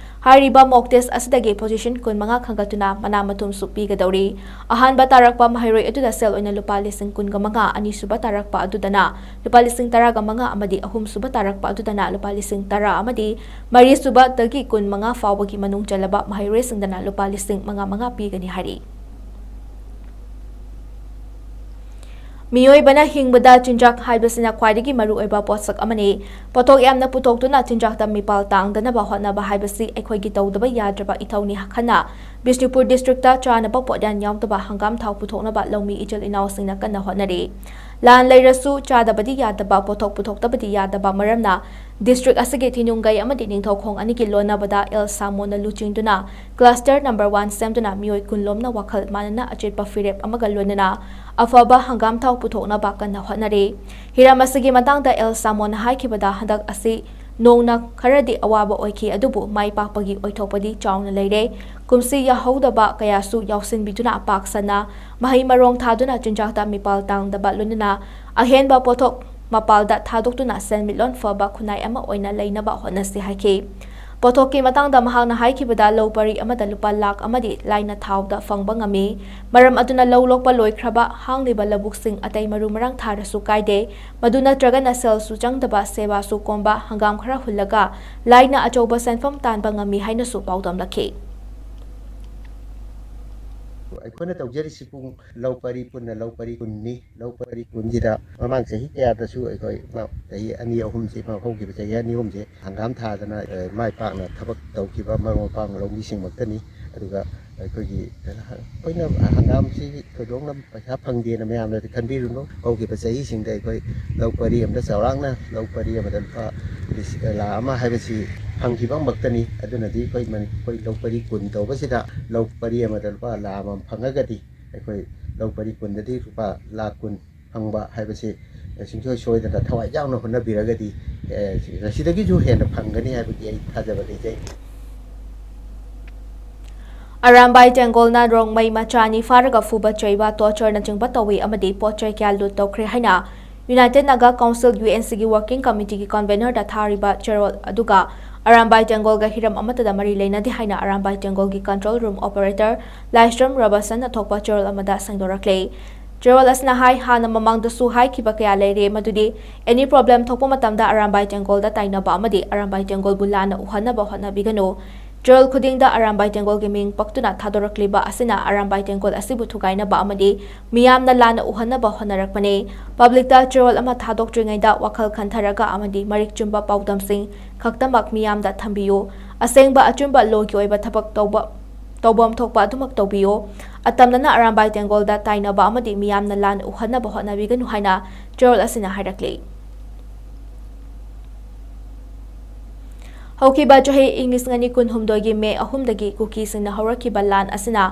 ꯍꯥꯏꯔꯤꯕ mock test ꯑꯁꯤꯗꯒꯤ position ꯀꯨꯟꯃꯉꯥ ꯈꯟꯒꯠꯇꯨꯅ ꯃꯅꯥ ꯃꯊꯨꯝꯁꯨ ꯄꯤꯒꯗꯧꯔꯤ꯫ ꯑꯍꯥꯟꯕ ꯇꯥꯔꯛꯄ ꯃꯍꯩꯔꯣꯏ ꯑꯗꯨꯗ ꯁꯦꯜ ꯑꯣꯏꯅ ꯂꯨꯄꯥ ꯂꯤꯁꯤꯡ ꯀꯨꯟꯒ ꯃꯉꯥ, ꯑꯅꯤꯁꯨꯕ ꯇꯥꯔꯛꯄ ꯑꯗꯨꯗꯅ ꯂꯨꯄꯥ ꯂꯤꯁꯤꯡ ꯇꯔꯥꯒ ꯃꯉꯥ ꯑꯃꯗꯤ ꯑꯍꯨꯝꯁꯨꯕ ꯇꯥꯔꯛꯄ ꯑꯗꯨꯗꯅ ꯂꯨꯄꯥ ꯂꯤꯁꯤꯡ ꯇꯔꯥ ꯑꯃꯗꯤ ꯃꯔꯤꯁꯨꯕꯗꯒꯤ ꯀꯨꯟꯃꯉꯥ ꯐꯥꯎꯕꯒꯤ ꯃꯅꯨꯡ ꯆꯜꯂꯕ ꯃꯍꯩꯔꯣꯏꯁꯤꯡꯗꯅ ꯂꯨꯄꯥ ꯂꯤꯁꯤꯡ ꯃꯉꯥ ꯃꯉꯥ ꯄꯤꯒꯅꯤ ꯍꯥꯏꯔꯤ꯫ ꯃꯤꯑꯣꯏꯕꯅ ꯍꯤꯡꯕꯗ ꯆꯤꯟꯖꯥꯛ ꯍꯥꯏꯕꯁꯤꯅ ꯈ꯭ꯋꯥꯏꯗꯒꯤ ꯃꯔꯨꯑꯣꯏꯕ ꯄꯣꯠꯁꯛ ꯑꯃꯅꯤ꯫ ꯄꯣꯠꯊꯣꯛ ꯌꯥꯝꯅ ꯄꯨꯊꯣꯛꯇꯨꯅ ꯆꯤꯟꯖꯥꯛꯇ ꯃꯤꯄꯥꯜ ꯇꯥꯡꯗꯅꯕ ꯍꯣꯠꯅꯕ ꯍꯥꯏꯕꯁꯤ ꯑꯩꯈꯣꯏꯒꯤ ꯇꯧꯗꯕ ꯌꯥꯗ꯭ꯔꯕ ꯏꯊꯧꯅꯤ ꯈꯟꯅ ꯕꯤꯁꯅꯨꯄꯨꯔ ꯗꯤꯁꯇ꯭ꯔꯤꯛꯇ ꯆꯥꯅꯕ ꯄꯣꯠꯌꯥꯟ ꯌꯥꯎꯗꯕ ꯍꯪꯒꯥꯝ ꯊꯥꯎ ꯄꯨꯊꯣꯛꯅꯕ ꯂꯧꯃꯤ ꯏꯆꯤꯜ ꯏꯅꯥꯎꯁꯤꯡꯅ ꯀꯟꯅ ꯍꯣꯠꯅꯔꯤ꯫ ꯂꯥꯟ ꯂꯩꯔꯁꯨ ꯆꯥꯗꯕꯗꯤ ꯌꯥꯗꯕ, ꯄꯣꯠꯊꯣꯛ ꯄꯨꯊꯣꯛꯇꯕꯗꯤ ꯌꯥꯗꯕ ꯃꯔꯝꯅ ꯗꯤꯁꯇ꯭ꯔꯤꯛ ꯑꯁꯤꯒꯤ ꯊꯤꯅꯨꯡꯒꯩ ꯑꯃꯗꯤ ꯅꯤꯡꯊꯧꯈꯣꯡ ꯑꯅꯤꯒꯤ ꯂꯣꯟꯅꯕꯗ ꯑꯦꯜ ꯁꯥꯃꯣꯟꯅ ꯂꯨꯆꯤꯡꯗꯨꯅ ꯀ꯭ꯂꯁꯇꯔ ꯅꯝꯕꯔ ꯋꯥꯟ ꯁꯦꯝꯗꯨꯅ ꯃꯤꯑꯣꯏ ꯀꯨꯟ ꯂꯣꯝꯅ ꯋꯥꯈꯜ ꯃꯥꯟꯅꯅ ꯑꯆꯦꯠꯄ ꯐꯤꯔꯦꯞ ꯑꯃꯒ ꯂꯣꯏꯅꯅ ꯑꯐꯕ ꯍꯪꯒꯥꯝ ꯊꯥꯎ ꯄꯨꯊꯣꯛꯅꯕ ꯀꯟꯅ ꯍꯣꯠꯅꯔꯤ꯫ ꯍꯤꯔꯝ ꯑꯁꯤꯒꯤ ꯃꯇꯥꯡꯗ ꯑꯦꯜ ꯁꯥꯃꯣꯟꯅ ꯍꯥꯏꯈꯤꯕꯗ, ꯍꯟꯗꯛ ꯑꯁꯤ ꯅꯣꯡꯅ ꯈꯔꯗꯤ ꯑꯋꯥꯕ ꯑꯣꯏꯈꯤ, ꯑꯗꯨꯕꯨ ꯃꯥꯏ ꯄꯥꯛꯄꯒꯤ ꯑꯣꯏꯊꯣꯛꯄꯗꯤ ꯆꯥꯎꯅ ꯂꯩꯔꯦ꯫ ꯀꯨꯝꯁꯤ ꯌꯥꯍꯧꯗꯕ ꯀꯌꯥꯁꯨ ꯌꯥꯎꯁꯤꯟꯕꯤꯗꯨꯅ ꯄꯥꯛ ꯁꯟꯅ ꯃꯍꯩ ꯃꯔꯣꯡ ꯊꯥꯗꯨꯅ ꯆꯤꯟꯖꯥꯛꯇ ꯃꯤꯄꯥꯜ ꯇꯥꯡꯗꯕ ꯂꯣꯏꯅꯅ ꯑꯍꯦꯟꯕ ꯄꯣꯠꯊꯣꯛ ꯃꯄꯥꯜꯗ ꯊꯥꯗꯣꯛꯇꯨꯅ ꯁꯦꯟꯃꯤꯠꯂꯣꯟ ꯐꯕ ꯈꯨꯟꯅꯥꯏ ꯑꯃ ꯑꯣꯏꯅ ꯂꯩꯅꯕ ꯍꯣꯠꯅꯁꯤ ꯍꯥꯏꯈꯤ꯫ ꯄꯣꯠꯊꯣꯛꯀꯤ ꯃꯇꯥꯡꯗ ꯃꯍꯥꯛꯅ ꯍꯥꯏꯈꯤꯕꯗ, ꯂꯧ ꯄꯔꯤ ꯑꯃꯗ ꯂꯨꯄꯥ ꯂꯥꯈ ꯑꯃꯗꯤ ꯂꯥꯏꯅ ꯊꯥꯎꯗ ꯐꯪꯕ ꯉꯝꯃꯤ꯫ ꯃꯔꯝ ꯑꯗꯨꯅ ꯂꯧ ꯂꯣꯛꯄ ꯂꯣꯏꯈ꯭ꯔꯕ ꯍꯥꯡꯂꯤꯕ ꯂꯧꯕꯨꯛꯁꯤꯡ ꯑꯇꯩ ꯃꯔꯨ ꯃꯔꯥꯡ ꯊꯥꯔꯁꯨ ꯀꯥꯏꯗꯦ꯫ ꯃꯗꯨ ꯅꯠꯇ꯭ꯔꯒꯅ ꯁꯦꯜꯁꯨ ꯆꯪꯗꯕ, ꯁꯦꯕꯥꯁꯨ ꯀꯣꯝꯕ ꯍꯪꯒꯥꯝ ꯈꯔ ꯍꯨꯜꯂꯒ ꯂꯥꯏꯅ ꯑꯆꯧꯕ ꯁꯦꯟꯐꯝ ꯇꯥꯟꯕ ꯉꯝꯃꯤ ꯍꯥꯏꯅꯁꯨ ꯄꯥꯎꯗꯝꯂꯛꯈꯤ꯫ ꯑꯩꯈꯣꯏꯅ ꯇꯧꯖꯔꯤꯁꯤ ꯄꯨꯡ ꯂꯧ ꯄꯔꯤ ꯄꯨꯟꯅ ꯂꯧ ꯄꯔꯤ ꯀꯨꯟꯅꯤ꯫ ꯂꯧ ꯄꯔꯤ ꯀꯨꯟꯁꯤꯗ ꯃꯃꯥꯡ ꯆꯍꯤ ꯀꯌꯥꯗꯁꯨ ꯑꯩꯈꯣꯏ ꯃ-, ꯆꯍꯤ ꯑꯅꯤ ꯑꯍꯨꯝꯁꯤ, ꯃ-, ꯍꯧꯈꯤꯕ ꯆꯍꯤ ꯑꯅꯤ ꯑꯍꯨꯝꯁꯦ ꯍꯪꯒꯥꯝ ꯊꯥꯗꯅ, ꯑ, ꯃꯥꯏ ꯄꯥꯛꯅ ꯊꯕꯛ ꯇꯧꯈꯤꯕ ꯃꯔꯨꯞ ꯃꯄꯥꯡ ꯂꯧꯃꯤꯁꯤꯡꯃꯛꯇꯅꯤ꯫ ꯑꯗꯨꯒ ꯑꯩꯈꯣꯏꯒꯤ, ꯑꯩꯈꯣꯏꯅ ꯍꯪꯒꯥꯝꯁꯤ ꯊꯣꯏꯗꯣꯛꯅ ꯄꯩꯁꯥ ꯐꯪꯗꯦꯅ ꯃꯌꯥꯝꯅꯗꯤ ꯈꯟꯕꯤꯔꯨꯅꯨ꯫ ꯍꯧꯈꯤꯕ ꯆꯍꯤꯁꯤꯡꯗ ꯑꯩꯈꯣꯏ ꯂꯧ ꯄꯔꯤ ꯑꯃꯗ ꯆꯥꯎꯔꯥꯛꯅ ꯂꯧ ꯄꯔꯤ ꯑꯃꯗ ꯂꯨꯄꯥ ꯂꯤꯁꯤꯡ, ꯂꯥꯈ ꯑꯃ ꯍꯥꯏꯕꯁꯤ ꯐꯪꯈꯤꯕꯃꯛꯇꯅꯤ꯫ ꯑꯗꯨꯅꯗꯤ ꯑꯩꯈꯣꯏ ꯃꯅꯤ-, ꯑꯩꯈꯣꯏ ꯂꯧ ꯄꯔꯤ ꯀꯨꯟ ꯇꯧꯕꯁꯤꯗ ꯂꯧ ꯄꯔꯤ ꯑꯃꯗ ꯂꯨꯄꯥ ꯂꯥꯈ ꯑꯃ ꯐꯪꯉꯒꯗꯤ ꯑꯩꯈꯣꯏ ꯂꯧ ꯄꯔꯤ ꯀꯨꯟꯗꯗꯤ ꯂꯨꯄꯥ ꯂꯥꯈ ꯀꯨꯟ ꯐꯪꯕ ꯍꯥꯏꯕꯁꯤ ꯁꯨꯡꯁꯣꯏ ꯁꯣꯏꯗꯅ ꯊꯋꯥꯏ ꯌꯥꯎꯅ ꯍꯣꯠꯅꯕꯤꯔꯒꯗꯤ, ꯑꯦ, ꯁꯤꯗꯒꯤꯁꯨ ꯍꯦꯟꯅ ꯐꯪꯒꯅꯤ ꯍꯥꯏꯕꯒꯤ ꯑꯩ ꯊꯥꯖꯕ ꯂꯩꯖꯩ꯫ ꯑꯔꯥꯝꯕꯥꯏ ꯇꯦꯡꯒꯣꯜꯅ ꯔꯣꯡꯃꯩ ꯃꯆꯥ ꯑꯅꯤ ꯐꯥꯔꯒ ꯐꯨꯕ ꯆꯩꯕ, ꯇꯣꯔꯆꯔꯅꯆꯤꯡꯕ ꯇꯧꯏ ꯑꯃꯗꯤ ꯄꯣꯠ ꯆꯩ ꯀꯌꯥ ꯂꯨꯠ ꯇꯧꯈ꯭ꯔꯦ ꯍꯥꯏꯅ united Naga council, U N ꯁꯤꯒꯤ ꯋꯥꯔꯀꯤꯡ ꯀꯃꯤꯇꯤꯒꯤ ꯀꯟꯚꯦꯅꯔꯗ ꯊꯥꯔꯤꯕ ꯆꯦꯔꯣꯜ ꯑꯗꯨꯒ ꯑꯔꯥꯝꯕꯥꯏ ꯇꯦꯡꯒꯣꯜꯒ ꯍꯤꯔꯝ ꯑꯃꯠꯇꯗ ꯃꯔꯤ ꯂꯩꯅꯗꯦ ꯍꯥꯏꯅ ꯑꯔꯥꯝꯕꯥꯏ ꯇꯦꯡꯒꯣꯜꯒꯤ ꯀꯟꯇ꯭ꯔꯣꯜ ꯔꯨꯝ ꯑꯣꯄꯔꯦꯇꯔ ꯂꯥꯏꯁ꯭ꯔꯝ ꯔꯣꯕꯔꯠꯁꯟꯅ ꯊꯣꯛꯄ ꯆꯦꯔꯣꯜ ꯑꯃꯗ ꯁꯦꯡꯗꯣꯔꯛꯂꯦ꯫ ꯆꯦꯔꯣꯜ ꯑꯁꯤꯅ ꯍꯥꯏ, ꯍꯥꯟꯅ ꯃꯃꯥꯡꯗꯁꯨ ꯍꯥꯏꯈꯤꯕ ꯀꯌꯥ ꯂꯩꯔꯦ, ꯃꯗꯨꯗꯤ ꯑꯦꯅꯤ ꯄ꯭ꯔꯣꯕ꯭ꯂꯦꯝ ꯊꯣꯛꯄ ꯃꯇꯝꯗ ꯑꯔꯥꯝꯕꯥꯏ ꯇꯦꯡꯒꯣꯜꯗ ꯇꯥꯏꯅꯕ ꯑꯃꯗꯤ ꯑꯔꯥꯝꯕꯥꯏ ꯇꯦꯡꯒꯣꯜꯕꯨ ꯂꯥꯟꯅ ꯎꯍꯟꯅꯕ ꯍꯣꯠꯅꯕꯤꯒꯅꯨ꯫ ꯆꯌꯣꯜ ꯈꯨꯗꯤꯡꯗ ꯑꯔꯥꯝꯕꯥꯏ ꯇꯦꯡꯒꯣꯜꯒꯤ ꯃꯤꯡ ꯄꯛꯇꯨꯅ ꯊꯥꯗꯣꯔꯛꯂꯤꯕ ꯑꯁꯤꯅ ꯑꯔꯥꯝꯕꯥꯏ ꯇꯦꯡꯒꯣꯜ ꯑꯁꯤꯕꯨ ꯊꯨꯒꯥꯏꯅꯕ ꯑꯃꯗꯤ ꯃꯤꯌꯥꯝꯅ ꯂꯥꯟꯅ ꯎꯍꯟꯅꯕ ꯍꯣꯠꯅꯔꯛꯄꯅꯤ꯫ ꯄꯕ꯭ꯂꯤꯛꯇ ꯆꯌꯣꯜ ꯑꯃ ꯊꯥꯗꯣꯛꯇ꯭ꯔꯤꯉꯩꯗ ꯋꯥꯈꯜ ꯈꯟꯊꯔꯒ ꯑꯃꯗꯤ ꯃꯔꯤꯛ ꯆꯨꯝꯕ ꯄꯥꯎꯗꯝꯁꯤꯡ ꯈꯛꯇꯃꯛ ꯃꯤꯌꯥꯝꯗ ꯊꯝꯕꯤꯌꯨ꯫ ꯑꯁꯦꯡꯕ ꯑꯆꯨꯝꯕ ꯂꯣꯒꯤ ꯑꯣꯏꯕ ꯊꯕꯛ ꯇꯧꯕ, ꯇꯧꯐꯝ ꯊꯣꯛꯄ ꯑꯗꯨꯃꯛ ꯇꯧꯕꯤꯌꯨ꯫ ꯑꯇꯝꯅꯅ ꯑꯔꯥꯝꯕꯥꯏ ꯇꯦꯡꯒꯣꯜꯗ ꯇꯥꯏꯅꯕ ꯑꯃꯗꯤ ꯃꯤꯌꯥꯝꯅ ꯂꯥꯟꯅ ꯎꯍꯟꯅꯕ ꯍꯣꯠꯅꯕꯤꯒꯅꯨ ꯍꯥꯏꯅ ꯆꯌꯣꯜ ꯑꯁꯤꯅ ꯍꯥꯏꯔꯛꯂꯤ꯫ ꯍꯧꯈꯤꯕ ꯆꯍꯤ ꯏꯪ ꯂꯤꯁꯤꯡ ꯑꯅꯤ ꯀꯨꯟꯍꯨꯝꯗꯣꯏꯒꯤ ꯃꯦ ꯑꯍꯨꯝꯗꯒꯤ ꯀꯨꯀꯤꯁꯤꯡꯅ ꯍꯧꯔꯛꯈꯤꯕ ꯂꯥꯟ ꯑꯁꯤꯅ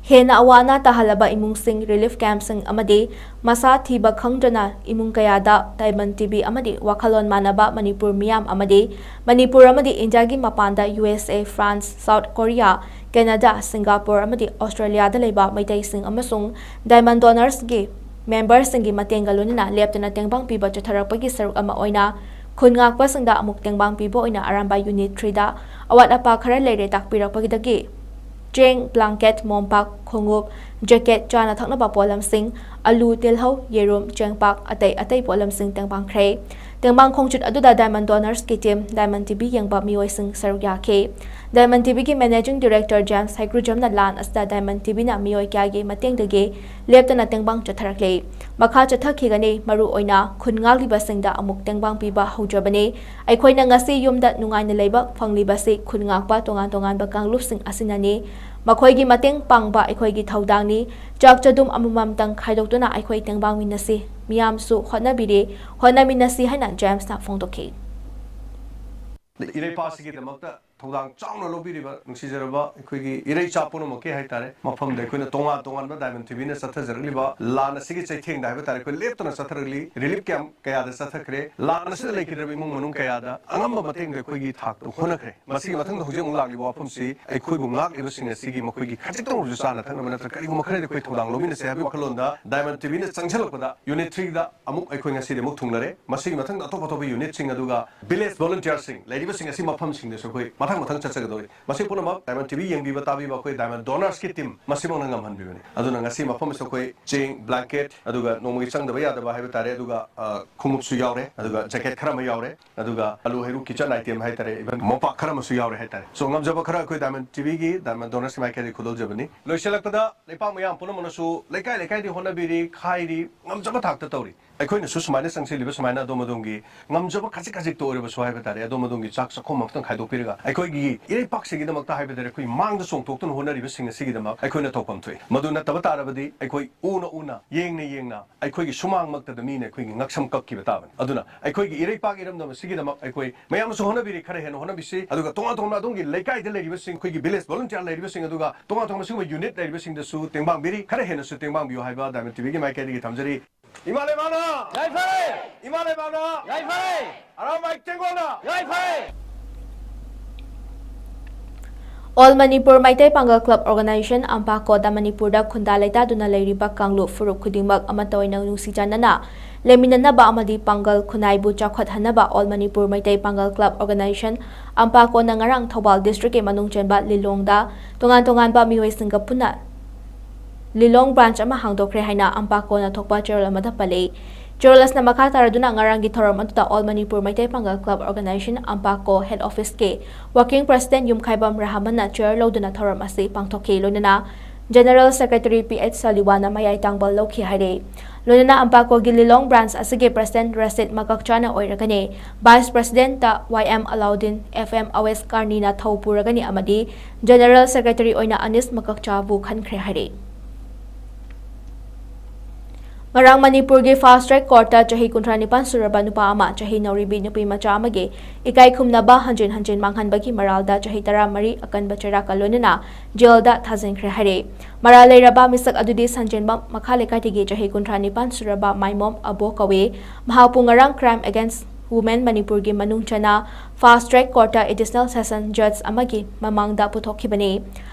ꯍꯦꯟꯅ ꯑꯋꯥ ꯑꯅꯥ ꯇꯥꯍꯜꯂꯕ ꯏꯃꯨꯡꯁꯤꯡ, ꯔꯤꯂꯤꯐ ꯀꯦꯝꯞꯁꯤꯡ ꯑꯃꯗꯤ ꯃꯁꯥ ꯊꯤꯕ ꯈꯪꯗ꯭ꯔꯅ ꯏꯃꯨꯡ ꯀꯌꯥꯗ ꯗꯥꯏꯃꯟ ꯇꯤꯕꯤ ꯑꯃꯗꯤ ꯋꯥꯈꯜꯂꯣꯟ ꯃꯥꯟꯅꯕ ꯃꯅꯤꯄꯨꯔ ꯃꯤꯌꯥꯝ ꯑꯃꯗꯤ ꯃꯅꯤꯄꯨꯔ ꯑꯃꯗꯤ ꯏꯟꯗꯤꯌꯥꯒꯤ ꯃꯄꯥꯟꯗ U S A, France, south Korea, Canada, Singapore ꯑꯃꯗꯤ ꯑꯣꯁꯇ꯭ꯔꯦꯂꯤꯌꯥꯗ ꯂꯩꯕ ꯃꯩꯇꯩꯁꯤꯡ ꯑꯃꯁꯨꯡ ꯗꯥꯏꯃꯟ ꯗꯣꯅꯔꯁꯀꯤ ꯃꯦꯝꯕꯔꯁꯤꯡꯒꯤ ꯃꯇꯦꯡꯒ ꯂꯣꯏꯅꯅ ꯂꯦꯞꯇꯅ ꯇꯦꯡꯕꯥꯡ ꯄꯤꯕ ꯆꯠꯊꯔꯛꯄꯒꯤ ꯁꯔꯨꯛ ꯑꯃ ꯑꯣꯏꯅ ꯈꯨꯟ ꯉꯥꯛꯄꯁꯤꯡꯗ ꯑꯃꯨꯛ ꯇꯦꯡꯕꯥꯡ ꯄꯤꯕ ꯑꯣꯏꯅ ꯑꯔꯥꯝꯕꯥꯏ ꯌꯨꯅꯤꯠ ꯊ꯭ꯔꯤꯗ ꯑꯋꯥꯠ ꯑꯄꯥ ꯈꯔ ꯂꯩꯔꯦ ꯇꯥꯛꯄꯤꯔꯛꯄꯗꯒꯤ ꯆꯦꯡ, ꯕ꯭ꯂꯥꯡꯀꯦꯠ, ꯃꯣꯝꯄꯥꯛ, ꯈꯣꯡꯎꯞ, ꯖꯦꯀꯦꯠ, ꯆꯥꯅ ꯊꯛꯅꯕ ꯄꯣꯠꯂꯝꯁꯤꯡ, ꯑꯂꯨ, ꯇꯤꯜꯍꯧ, ꯌꯦꯔꯨꯝ, ꯆꯦꯡꯄꯥꯛ, ꯑꯇꯩ ꯑꯇꯩ ꯄꯣꯠꯂꯝꯁꯤꯡ ꯇꯦꯡꯕꯥꯡꯈ꯭ꯔꯦ꯫ ꯇꯦꯡꯕꯥꯡ ꯈꯣꯡꯆꯠ ꯑꯗꯨꯗ ꯗꯥꯏꯃꯟ ꯗꯣꯅꯔꯁꯀꯤ ꯇꯤꯝ, ꯗꯥꯏꯃꯟ ꯇꯤꯚꯤ ꯌꯦꯡꯕ ꯃꯤꯑꯣꯏꯁꯤꯡ ꯁꯔꯨꯛ ꯌꯥꯈꯤ꯫ ꯗꯥꯏꯃꯟ ꯇꯤꯚꯤꯒꯤ ꯃꯦꯅꯦꯖꯤꯡ ꯗꯤꯔꯦꯛꯇꯔ ꯖꯦꯝꯁ ꯍꯩꯀ꯭ꯔꯨꯖꯝꯅ ꯂꯥꯟ ꯑꯁꯤꯗ ꯗꯥꯏꯃꯟ ꯇꯤꯚꯤꯅ ꯃꯤꯑꯣꯏ ꯀꯌꯥꯒꯤ ꯃꯇꯦꯡꯗꯒꯤ ꯂꯦꯞꯇꯅ ꯇꯦꯡꯕꯥꯡ ꯆꯠꯊꯔꯛꯂꯤ꯫ ꯃꯈꯥ ꯆꯠꯊꯈꯤꯒꯅꯤ, ꯃꯔꯨ ꯑꯣꯏꯅ ꯈꯨꯟ ꯉꯥꯛꯂꯤꯕꯁꯤꯡꯗ ꯑꯃꯨꯛ ꯇꯦꯡꯕꯥꯡ ꯄꯤꯕ ꯍꯧꯖꯕꯅꯤ꯫ ꯑꯩꯈꯣꯏꯅ ꯉꯁꯤ ꯌꯨꯝꯗ ꯅꯨꯡꯉꯥꯏꯅ ꯂꯩꯕ ꯐꯪꯂꯤꯕꯁꯤ ꯈꯨꯟ ꯉꯥꯛꯄ ꯇꯣꯉꯥꯟ ꯇꯣꯉꯥꯟꯕ ꯀꯥꯡꯂꯨꯞꯁꯤꯡ ꯑꯁꯤꯅꯅꯤ꯫ ꯃꯈꯣꯏꯒꯤ ꯃꯇꯦꯡ ꯄꯥꯡꯕ ꯑꯩꯈꯣꯏꯒꯤ ꯊꯧꯗꯥꯡꯅꯤ꯫ ꯆꯥꯛ ꯆꯗꯨꯝ ꯑꯃꯃꯝꯇꯪ ꯈꯥꯏꯗꯣꯛꯇꯨꯅ ꯑꯩꯈꯣꯏ ꯇꯦꯡꯕꯥꯡꯃꯤꯟꯅꯁꯤ꯫ ꯃꯤꯌꯥꯝꯁꯨ ꯍꯣꯠꯅꯕꯤꯔꯤ, ꯍꯣꯠꯅꯃꯤꯟꯅꯁꯤ ꯍꯥꯏꯅ ꯖꯦꯝꯁꯅ ꯐꯣꯡꯗꯣꯛꯈꯤ꯫ ꯏꯔꯩꯄꯥꯛꯁꯤꯒꯤꯗꯃꯛꯇ ꯊꯧꯗꯥꯡ ꯆꯥꯎꯅ ꯂꯧꯕꯤꯔꯤꯕ ꯅꯨꯡꯁꯤꯖꯔꯕ ꯑꯩꯈꯣꯏꯒꯤ ꯏꯔꯩꯆꯥ ꯄꯨꯝꯅꯃꯛꯀꯤ ꯍꯥꯏꯇꯥꯔꯦ, ꯃꯐꯝꯗ ꯑꯩꯈꯣꯏꯅ ꯇꯣꯉꯥꯟ ꯇꯣꯉꯥꯟꯕ ꯗꯥꯏꯃꯟ ꯇꯤꯚꯤꯅ ꯆꯠꯊꯖꯔꯛꯂꯤꯕ ꯂꯥꯟ ꯑꯁꯤꯒꯤ ꯆꯩꯊꯦꯡꯗ ꯍꯥꯏꯕ ꯇꯥꯔꯦ, ꯑꯩꯈꯣꯏ ꯂꯦꯞꯇꯅ ꯆꯠꯊꯔꯛꯂꯤ꯫ ꯔꯤꯂꯤꯐ ꯀꯦꯝꯞ ꯀꯌꯥꯗ ꯆꯠꯊꯈ꯭ꯔꯦ꯫ ꯂꯥꯟ ꯑꯁꯤꯗ ꯂꯩꯈꯤꯗ꯭ꯔꯕ ꯏꯃꯨꯡ ꯃꯅꯨꯡ ꯀꯌꯥꯗ ꯑꯉꯝꯕ ꯃꯇꯦꯡꯗ ꯑꯩꯈꯣꯏꯒꯤ ꯊꯥꯛꯇ ꯍꯣꯠꯅꯈ꯭ꯔꯦ꯫ ꯃꯁꯤꯒꯤ ꯃꯊꯪꯗ ꯍꯧꯖꯤꯛ ꯑꯃꯨꯛ ꯂꯥꯛꯂꯤꯕ ꯋꯥꯐꯝꯁꯤ ꯑꯩꯈꯣꯏꯕꯨ ꯉꯥꯛꯂꯤꯕꯁꯤꯡ ꯑꯁꯤꯒꯤ ꯃꯈꯣꯏꯒꯤ ꯈꯖꯤꯛꯇꯪ ꯑꯣꯏꯔꯁꯨ ꯆꯥꯅ ꯊꯛꯅꯕ ꯅꯠꯇ꯭ꯔꯒ ꯀꯔꯤꯒꯨꯝꯕ ꯈꯔꯗꯤ ꯑꯩꯈꯣꯏ ꯊꯧꯗꯥꯡ ꯂꯧꯃꯤꯟꯅꯁꯦ ꯍꯥꯏꯕꯒꯤ ꯋꯥꯈꯜꯂꯣꯟꯗ ꯗꯥꯏꯃꯟ ꯇꯤꯚꯤꯅ ꯆꯪꯁꯤꯜꯂꯛꯄꯗ ꯌꯨꯅꯤꯠ ꯊ꯭ꯔꯤꯗ ꯑꯃꯨꯛ ꯑꯩꯈꯣꯏ ꯉꯁꯤꯗꯤ ꯑꯃꯨꯛ ꯊꯨꯡꯂꯔꯦ꯫ ꯃꯁꯤꯒꯤ ꯃꯊꯪꯗ ꯑꯇꯣꯞ ꯑꯇꯣꯞꯄ ꯌꯨꯅꯤꯠꯁꯤꯡ ꯑꯗꯨꯒ ꯚꯤꯂꯦꯖ ꯚꯣꯂꯨꯟꯇꯤꯌꯔꯁꯤꯡ ꯂꯩꯔꯤꯕꯁꯤꯡ ꯑꯁꯤ ꯃꯐꯝꯁꯤꯡꯗꯁꯨ ꯑꯩꯈꯣꯏ ꯃꯊꯪ ꯃꯊꯪ ꯆꯠꯆꯒꯗꯧꯔꯤ꯫ ꯃꯁꯤ ꯄꯨꯝꯅꯃꯛ Diamond T V ꯌꯦꯡꯕꯤꯕ ꯇꯥꯕꯤꯕ ꯑꯩꯈꯣꯏ Diamond Donors ꯀꯤ team ꯃꯁꯤꯃꯛꯅ ꯉꯝꯍꯟꯕꯤꯕꯅꯤ꯫ ꯑꯗꯨꯅ ꯉꯁꯤ ꯃꯐꯝ ꯑꯁꯤꯗ ꯑꯩꯈꯣꯏ ꯆꯦꯡ, blanket, ꯑꯗꯨꯒ ꯅꯣꯡꯃꯒꯤ ꯆꯪꯗꯕ ꯌꯥꯗꯕ ꯍꯥꯏꯕ ꯇꯥꯔꯦ, ꯑꯗꯨꯒ ꯑ, ꯈꯣꯡꯎꯞꯁꯨ ꯌꯥꯎꯔꯦ, ꯑꯗꯨꯒ jacket ꯈꯔ ꯑꯃ ꯌꯥꯎꯔꯦ, ꯑꯗꯨꯒ ꯑꯂꯨ ꯍꯩꯔꯨ kitchen item ꯍꯥꯏꯇꯥꯔꯦ, even ꯃꯣꯝꯄꯥꯛ ꯈꯔ ꯑꯃꯁꯨ ꯌꯥꯎꯔꯦ ꯍꯥꯏꯇꯥꯔꯦ꯫ So ꯉꯝꯖꯕ ꯈꯔ ꯑꯩꯈꯣꯏ Diamond T V ꯒꯤ, Diamond Donors ꯀꯤ ꯃꯥꯏꯀꯩꯗꯒꯤ ꯈꯨꯗꯣꯜꯖꯕꯅꯤ꯫ ꯂꯣꯏꯁꯤꯜꯂꯛꯄꯗ ꯂꯩꯄꯥꯛ ꯃꯤꯌꯥꯝ ꯄꯨꯝꯅꯃꯛꯅꯁꯨ ꯂꯩꯀꯥꯏ ꯂꯩꯀꯥꯏꯗꯤ ꯍꯣꯠꯅꯕꯤꯔꯤ, ꯈꯥꯏꯔꯤ, ꯉꯝꯖꯕ ꯊꯥꯛꯇ ꯇꯧꯔꯤ꯫ ꯑꯩꯈꯣꯏꯅꯁꯨ ꯁꯨꯃꯥꯏꯅ ꯆꯪꯁꯤꯜꯂꯤꯕ ꯁꯨꯃꯥꯏꯅ ꯑꯗꯣꯝ ꯑꯗꯣꯝꯒꯤ ꯉꯝꯖꯕ ꯈꯖꯤꯛ ꯈꯖꯤꯛꯇ ꯑꯣꯏꯔꯕꯁꯨ ꯍꯥꯏꯕ ꯇꯥꯔꯦ, ꯑꯗꯣꯝ ꯑꯗꯣꯝꯒꯤ ꯆꯥꯛ ꯆꯥꯛꯈꯨꯝ ꯑꯃꯈꯛꯇꯪ ꯈꯥꯏꯗꯣꯛꯄꯤꯔꯒ ꯑꯩꯈꯣꯏꯒꯤ ꯏꯔꯩꯄꯥꯛꯁꯤꯒꯤꯗꯃꯛꯇ ꯍꯥꯏꯕ ꯇꯥꯔꯦ, ꯑꯩꯈꯣꯏ ꯃꯥꯡꯗ ꯆꯣꯡꯊꯣꯛꯇꯨꯅ ꯍꯣꯠꯅꯔꯤꯕꯁꯤꯡ ꯑꯁꯤꯒꯤꯗꯃꯛ ꯑꯩꯈꯣꯏꯅ ꯇꯧꯐꯝ ꯊꯣꯛꯏ꯫ ꯃꯗꯨ ꯅꯠꯇꯕ ꯇꯥꯔꯕꯗꯤ ꯑꯩꯈꯣꯏ ꯎꯅ ꯎꯅ, ꯌꯦꯡꯅ ꯌꯦꯡꯅ ꯑꯩꯈꯣꯏꯒꯤ ꯁꯨꯃꯥꯡꯃꯛꯇꯗ ꯃꯤꯅ ꯑꯩꯈꯣꯏꯒꯤ ꯉꯛꯁꯝ ꯀꯛꯈꯤꯕ ꯇꯥꯕꯅꯤ꯫ ꯑꯗꯨꯅ ꯑꯩꯈꯣꯏꯒꯤ ꯏꯔꯩꯄꯥꯛ ꯏꯔꯝꯗꯝ ꯑꯁꯤꯒꯤꯗꯃꯛ ꯑꯩꯈꯣꯏ ꯃꯌꯥꯝꯅꯁꯨ ꯍꯣꯠꯅꯕꯤꯔꯤ, ꯈꯔ ꯍꯦꯟꯅ ꯍꯣꯠꯅꯕꯤꯁꯤ꯫ ꯑꯗꯨꯒ ꯇꯣꯉꯥꯟ ꯇꯣꯉꯥꯟꯕ ꯑꯗꯣꯝꯒꯤ ꯂꯩꯀꯥꯏꯗ ꯂꯩꯔꯤꯕꯁꯤꯡ, ꯑꯩꯈꯣꯏꯒꯤ village volunteer ꯂꯩꯔꯤꯕꯁꯤꯡ, ꯑꯗꯨꯒ ꯇꯣꯉꯥꯟ ꯇꯣꯉꯥꯟꯕ ꯁꯤꯒꯨꯝꯕ unit ꯂꯩꯔꯤꯕꯁꯤꯡꯗꯁꯨ ꯇꯦꯡꯕꯥꯡꯕꯤꯔꯤ, ꯈꯔ ꯍꯦꯟꯅꯁꯨ ꯇꯦꯡꯕꯥꯡꯕꯤꯌꯨ ꯍꯥꯏꯕ Diamond T V ꯒꯤ ꯃꯥꯏꯀꯩꯗꯒꯤ ꯊꯝꯖꯔꯤ꯫ ꯏꯃꯥ ꯂꯩꯕꯥꯛꯅ! ꯌꯥꯏꯐꯔꯦ! ꯏꯃꯥ ꯂꯩꯕꯥꯛꯅ! ꯌꯥꯏꯐꯔꯦ! Arambai ꯇꯦꯡꯒꯣꯜꯅ! ꯌꯥꯏꯐꯔꯦ! All Manipur Maitai Pangal Club Organization, ꯑꯝꯄꯥꯀꯣꯗ ꯃꯅꯤꯄꯨꯔꯗ ꯈꯨꯟꯗꯥ ꯂꯩꯇꯥꯗꯨꯅ ꯂꯩꯔꯤꯕ ꯀꯥꯡꯂꯨꯞ ꯐꯨꯔꯨꯞ ꯈꯨꯗꯤꯡꯃꯛ ꯑꯃꯠꯇ ꯑꯣꯏꯅ ꯅꯨꯡꯁꯤ ꯆꯥꯟꯅꯅ ꯂꯩꯃꯤꯟꯅꯅꯕ ꯑꯃꯗꯤ ꯄꯥꯡꯒꯜ ꯈꯨꯟꯅꯥꯏꯕꯨ ꯆꯥꯎꯈꯠꯍꯟꯅꯕ All Manipur Maitai Pangal Club Organization, ꯑꯝꯄꯥꯀꯣꯅ ꯉꯔꯥꯡ ꯊꯧꯕꯥꯜ district ꯀꯤ ꯃꯅꯨꯡ ꯆꯟꯕ ꯂꯤꯂꯣꯡꯗ ꯇꯣꯉꯥꯟ ꯇꯣꯉꯥꯟꯕ ꯃꯤꯑꯣꯏꯁꯤꯡꯒ ꯄꯨꯟꯅ ꯂꯤꯂꯣꯡ branch ꯑꯃ ꯍꯥꯡꯗꯣꯛꯈ꯭ꯔꯦ ꯍꯥꯏꯅ ꯑꯝꯄꯥꯀꯣꯅ ꯊꯣꯛꯄ ꯆꯦꯔꯣꯜ ꯑꯃꯗ ꯄꯜꯂꯤ꯫ ꯆꯦꯔꯣꯜ ꯑꯁꯤꯅ ꯃꯈꯥ ꯇꯥꯔꯗꯨꯅ ꯉꯔꯥꯡꯒꯤ ꯊꯧꯔꯝ ꯑꯗꯨꯗ All Manipur Maitai Pangal Club Organization, ꯑꯝꯄꯥꯀꯣ head office ꯀꯤ working president ꯌꯨꯝꯈꯥꯏꯕꯝ ꯔꯍꯃꯟꯅ chair ꯂꯧꯗꯨꯅ ꯊꯧꯔꯝ ꯑꯁꯤ ꯄꯥꯡꯊꯣꯛꯈꯤ꯫ ꯂꯣꯏꯅꯅ General Secretary P H ꯁꯂꯤꯋꯥꯅ ꯃꯌꯥꯏ ꯇꯥꯡꯕ ꯂꯧꯈꯤ ꯍꯥꯏꯔꯤ꯫ ꯂꯣꯏꯅꯅ ꯑꯝꯄꯥꯀꯣꯒꯤ ꯂꯤꯂꯣꯡ branch ꯑꯁꯤꯒꯤ president ꯔꯁꯤꯗ ꯃꯀꯛꯆꯥꯅ ꯑꯣꯏꯔꯒꯅꯤ꯫ Vice president ꯇ Y M Alauddin, F M Awes ꯀꯥꯔꯅꯤꯅ ꯊꯧ ꯄꯨꯔꯒꯅꯤ ꯑꯃꯗꯤ General Secretary ꯑꯣꯏꯅ ꯑꯅꯤꯁ ꯃꯀꯛꯆꯥꯕꯨ ꯈꯟꯈ꯭ꯔꯦ ꯍꯥꯏꯔꯤ꯫ ꯉꯔꯥꯡ ꯃꯅꯤꯄꯨꯔꯒꯤ fast track court ꯇ ꯆꯍꯤ ꯀꯨꯟꯊ꯭ꯔꯥ ꯅꯤꯄꯥꯟ ꯁꯨꯔꯕ ꯅꯨꯄꯥ ꯑꯃ ꯆꯍꯤ ꯅꯧꯔꯤꯕꯤ ꯅꯨꯄꯤ ꯃꯆꯥ ꯑꯃꯒꯤ ꯏꯀꯥꯏ ꯈꯨꯝꯅꯕ ꯍꯟꯖꯤꯟ ꯍꯟꯖꯤꯟ ꯃꯥꯡꯍꯟꯕꯒꯤ ꯃꯔꯥꯜꯗ ꯆꯍꯤ ꯇꯔꯥꯃꯔꯤ ꯑꯀꯟꯕ ꯆꯩꯔꯥꯛꯀ ꯂꯣꯏꯅꯅ jail ꯗ ꯊꯥꯖꯤꯟꯈ꯭ꯔꯦ ꯍꯥꯏꯔꯤ꯫ ꯃꯔꯥꯜ ꯂꯩꯔꯕ ꯃꯤꯁꯛ ꯑꯗꯨꯗꯤ ꯁꯟꯖꯦꯟꯕꯝ ꯃꯈꯥ ꯂꯩꯀꯥꯏꯗꯒꯤ ꯆꯍꯤ ꯀꯨꯟꯊ꯭ꯔꯥ ꯅꯤꯄꯥꯟ ꯁꯨꯔꯕ ꯃꯥꯏꯃꯣꯝ ꯑꯕꯣ ꯀꯧꯏ꯫ ꯃꯍꯥꯛꯄꯨ ꯉꯔꯥꯡ Crime Against Women ꯃꯅꯤꯄꯨꯔꯒꯤ ꯃꯅꯨꯡ ꯆꯟꯅ fast track court ꯇ additional session judge ꯑꯃꯒꯤ ꯃꯃꯥꯡꯗ ꯄꯨꯊꯣꯛꯈꯤꯕꯅꯤ꯫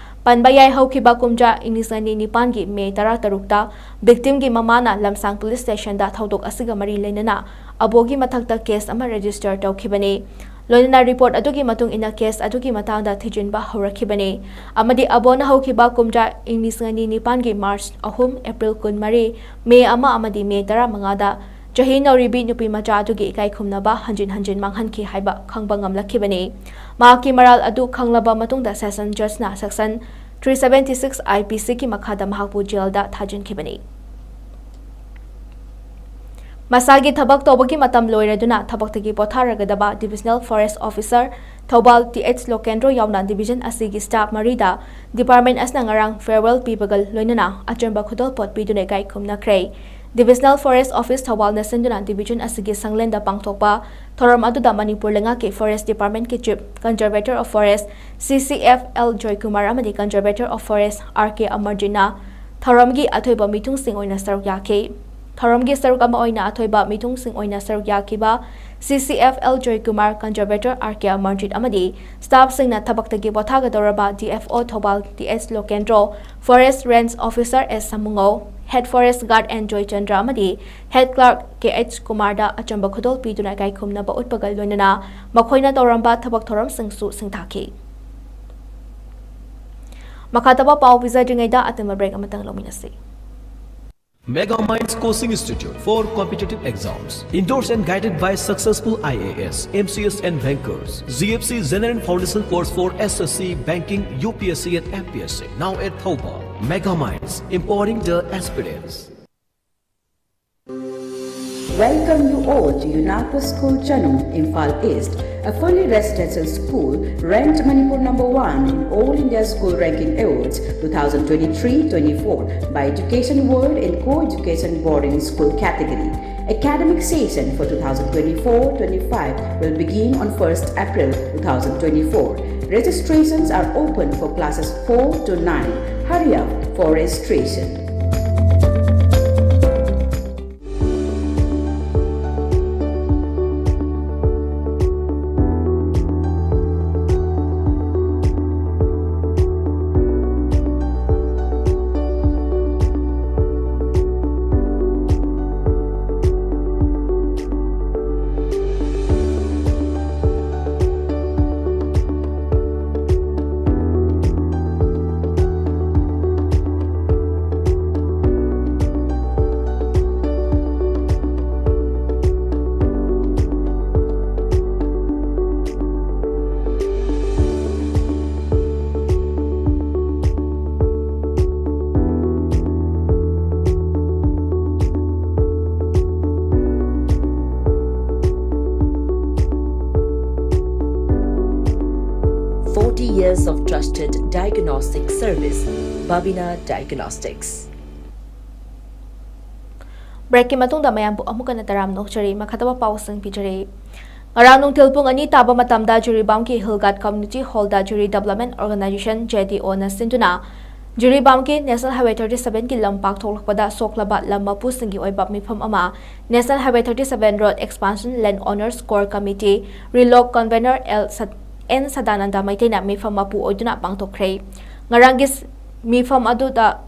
ꯄꯟꯕ ꯌꯥꯏ, ꯍꯧꯈꯤꯕ ꯀꯨꯝꯖꯥ ꯏꯪ ꯂꯤꯁꯤꯡ ꯑꯅꯤ ꯅꯤꯄꯥꯟꯒꯤ May ꯇꯔꯥꯇꯔꯨꯛꯇ victim ꯒꯤ ꯃꯃꯥꯅ ꯂꯝꯁꯥꯡ police station ꯗ ꯊꯧꯗꯣꯛ ꯑꯁꯤꯒ ꯃꯔꯤ ꯂꯩꯅꯅ ꯑꯕꯣꯒꯤ ꯃꯊꯛꯇ case ꯑꯃ register ꯇꯧꯈꯤꯕꯅꯤ꯫ ꯂꯣꯏꯅꯅ ꯔꯤꯄꯣꯔꯠ ꯑꯗꯨꯒꯤ ꯃꯇꯨꯡ ꯏꯟꯅ ꯀꯦꯁ ꯑꯗꯨꯒꯤ ꯃꯇꯥꯡꯗ ꯊꯤꯖꯤꯟꯕ ꯍꯧꯔꯛꯈꯤꯕꯅꯤ ꯑꯃꯗꯤ ꯑꯕꯣꯅ ꯍꯧꯈꯤꯕ ꯀꯨꯝꯖꯥ ꯏꯪ ꯂꯤꯁꯤꯡ ꯑꯅꯤ ꯅꯤꯄꯥꯟꯒꯤ ꯃꯥꯔꯆ ꯑꯍꯨꯝ, ꯑꯦꯄ꯭ꯔꯤꯜ ꯀꯨꯟꯃꯔꯤ, ꯃꯦ ꯑꯃ ꯑꯃꯗꯤ ꯃꯦ ꯇꯔꯥꯃꯉꯥꯗ ꯆꯍꯤ ꯅꯧꯔꯤꯕꯤ ꯅꯨꯄꯤ ꯃꯆꯥ ꯑꯗꯨꯒꯤ ꯏꯀꯥꯏ ꯈꯨꯝꯅꯕ ꯍꯟꯖꯤꯟ ꯍꯟꯖꯤꯟ ꯃꯥꯡꯍꯟꯈꯤ ꯍꯥꯏꯕ ꯈꯪꯕ ꯉꯝꯂꯛꯈꯤꯕꯅꯤ꯫ ꯃꯍꯥꯛꯀꯤ ꯃꯔꯥꯜ ꯑꯗꯨ ꯈꯪꯂꯕ ꯃꯇꯨꯡꯗ ꯁꯦꯁꯟ ꯖꯖꯅ section three seventy six I P C ꯒꯤ ꯃꯈꯥꯗ ꯃꯍꯥꯛꯄꯨ ꯖꯦꯜꯗ ꯊꯥꯖꯤꯟꯈꯤꯕꯅꯤ꯫ ꯃꯁꯥꯒꯤ ꯊꯕꯛ ꯇꯧꯕꯒꯤ ꯃꯇꯝ ꯂꯣꯏꯔꯗꯨꯅ ꯊꯕꯛꯇꯒꯤ ꯄꯣꯊꯥꯔꯒꯗꯕ Divisional Forest Officer Thoubal T H Lokendro ꯌꯥꯎꯅ division ꯑꯁꯤꯒꯤ staff ꯃꯔꯤꯗ department ꯑꯁꯤꯅ ꯉꯔꯥꯡ farewell ꯄꯤꯕꯒ ꯂꯣꯏꯅꯅ ꯑꯆꯝꯕ ꯈꯨꯗꯣꯜꯄꯣꯠ ꯄꯤꯗꯨꯅ ꯏꯀꯥꯏ ꯈꯨꯝꯅꯈ꯭ꯔꯦ꯫ Divisional Forest Office ꯊꯧꯕꯥꯜꯅ ꯁꯤꯟꯗꯨꯅ division ꯑꯁꯤꯒꯤ ꯁꯪꯂꯦꯟꯗ ꯄꯥꯡꯊꯣꯛꯄ ꯊꯧꯔꯝ ꯑꯗꯨꯗ ꯃꯅꯤꯄꯨꯔ ꯂꯩꯉꯥꯛꯀꯤ Forest Department ꯀꯤ Chief Conservator of Forest C C F L Joykumar ꯑꯃꯗꯤ Conservator of Forest R K ꯑꯃꯔꯖꯤꯠꯅ ꯊꯧꯔꯝꯒꯤ ꯑꯊꯣꯏꯕ ꯃꯤꯊꯨꯡꯁꯤꯡ ꯑꯣꯏꯅ ꯁꯔꯨꯛ ꯌꯥꯈꯤ꯫ ꯊꯧꯔꯝꯒꯤ ꯁꯔꯨꯛ ꯑꯃ ꯑꯣꯏꯅ ꯑꯊꯣꯏꯕ ꯃꯤꯊꯨꯡꯁꯤꯡ ꯑꯣꯏꯅ ꯁꯔꯨꯛ ꯌꯥꯈꯤꯕ C C F L Joykumar, Conservator R K Amarjeet ꯑꯃꯗꯤ staff ꯁꯤꯡꯅ ꯊꯕꯛꯇꯒꯤ ꯄꯣꯊꯥꯒꯗꯧꯔꯕ D F O Thoubal T H Lokendro, Forest Range Officer S Samungou, Head Forest Guard N Joichandra ꯑꯃꯗꯤ Head Clerk ꯀꯦ ꯑꯩꯆ ꯀꯨꯃꯥꯔꯗ ꯑꯆꯝꯕ ꯈꯨꯗꯣꯜ ꯄꯤꯗꯨꯅ ꯏꯀꯥꯏ ꯈꯨꯝꯅꯕ ꯎꯠꯄꯒ ꯂꯣꯏꯅꯅ ꯃꯈꯣꯏꯅ ꯇꯧꯔꯝꯕ ꯊꯕꯛ ꯊꯧꯔꯝꯁꯤꯡꯁꯨ ꯁꯤꯡꯊꯥꯈꯤ꯫ ꯃꯈꯥ ꯇꯥꯕ ꯄꯥꯎ ꯄꯤꯖꯗ꯭ꯔꯤꯉꯩꯗ ꯑꯇꯦꯟꯕ break ꯑꯃꯇꯪ ꯂꯧꯃꯤꯟꯅꯁꯤ꯫ Mega Minds Coaching Institute for competitive exams, endorsed and guided by successful I A S, M C S and bankers, G F C General Foundation Course for S S C, Banking, U P S C and M P S C, now at Thoubal. Mega Minds, empowering the aspirants. Welcome you all to UNACO School Chanu, Imphal East, a fully residential school ranked Manipur number one in All India School Ranking Awards two thousand twenty-three twenty-four by Education World in Co-Education Boarding School category. Academic session for two thousand twenty-four twenty-five will begin on first April two thousand twenty-four. Registrations are open for classes four to nine. Hurry up for registration. Forty years of trusted diagnostic service, Babina Diagnostics. Break ꯀꯤ ꯃꯇꯨꯡꯗ ꯃꯌꯥꯝꯕꯨ ꯑꯃꯨꯛ ꯍꯟꯅ ꯇꯔꯥꯝꯅ ꯑꯣꯛꯆꯔꯤ꯫ ꯃꯈꯥ ꯇꯥꯕ ꯄꯥꯎꯁꯤꯡ ꯄꯤꯖꯔꯤ꯫ ꯉꯔꯥꯡ ꯅꯨꯡꯊꯤꯜ ꯄꯨꯡ ꯑꯅꯤ ꯇꯥꯕ ꯃꯇꯝꯗ ꯖꯤꯔꯤꯕꯥꯝꯒꯤ Hill Guard Community Hall ꯗ ꯖꯤꯔꯤ Development Organization, ꯖꯦ ꯗꯤ ꯑꯣ ꯅ ꯁꯤꯟꯗꯨꯅ ꯖꯤꯔꯤꯕꯥꯝꯒꯤ National Highway thirty seven ꯒꯤ ꯂꯝ ꯄꯥꯛꯊꯣꯛꯂꯛꯄꯗ ꯁꯣꯛꯂꯕ ꯂꯝ ꯃꯄꯨꯁꯤꯡꯒꯤ ꯑꯣꯏꯕ ꯃꯤꯐꯝ ꯑꯃ National Highway thirty seven Road Expansion Land Owners Core Committee, ꯔꯤꯂꯣꯛ Convener L ꯁꯠ-, ꯑꯦꯟ ꯁꯗꯥꯅꯟꯗ ꯃꯩꯇꯩꯅ ꯃꯤꯐꯝ ꯃꯄꯨ ꯑꯣꯏꯗꯨꯅ ꯄꯥꯡꯊꯣꯛꯈ꯭ꯔꯦ꯫ ꯉꯔꯥꯡꯒꯤ ꯁ-, ꯃꯤꯐꯝ ꯑꯗꯨꯗ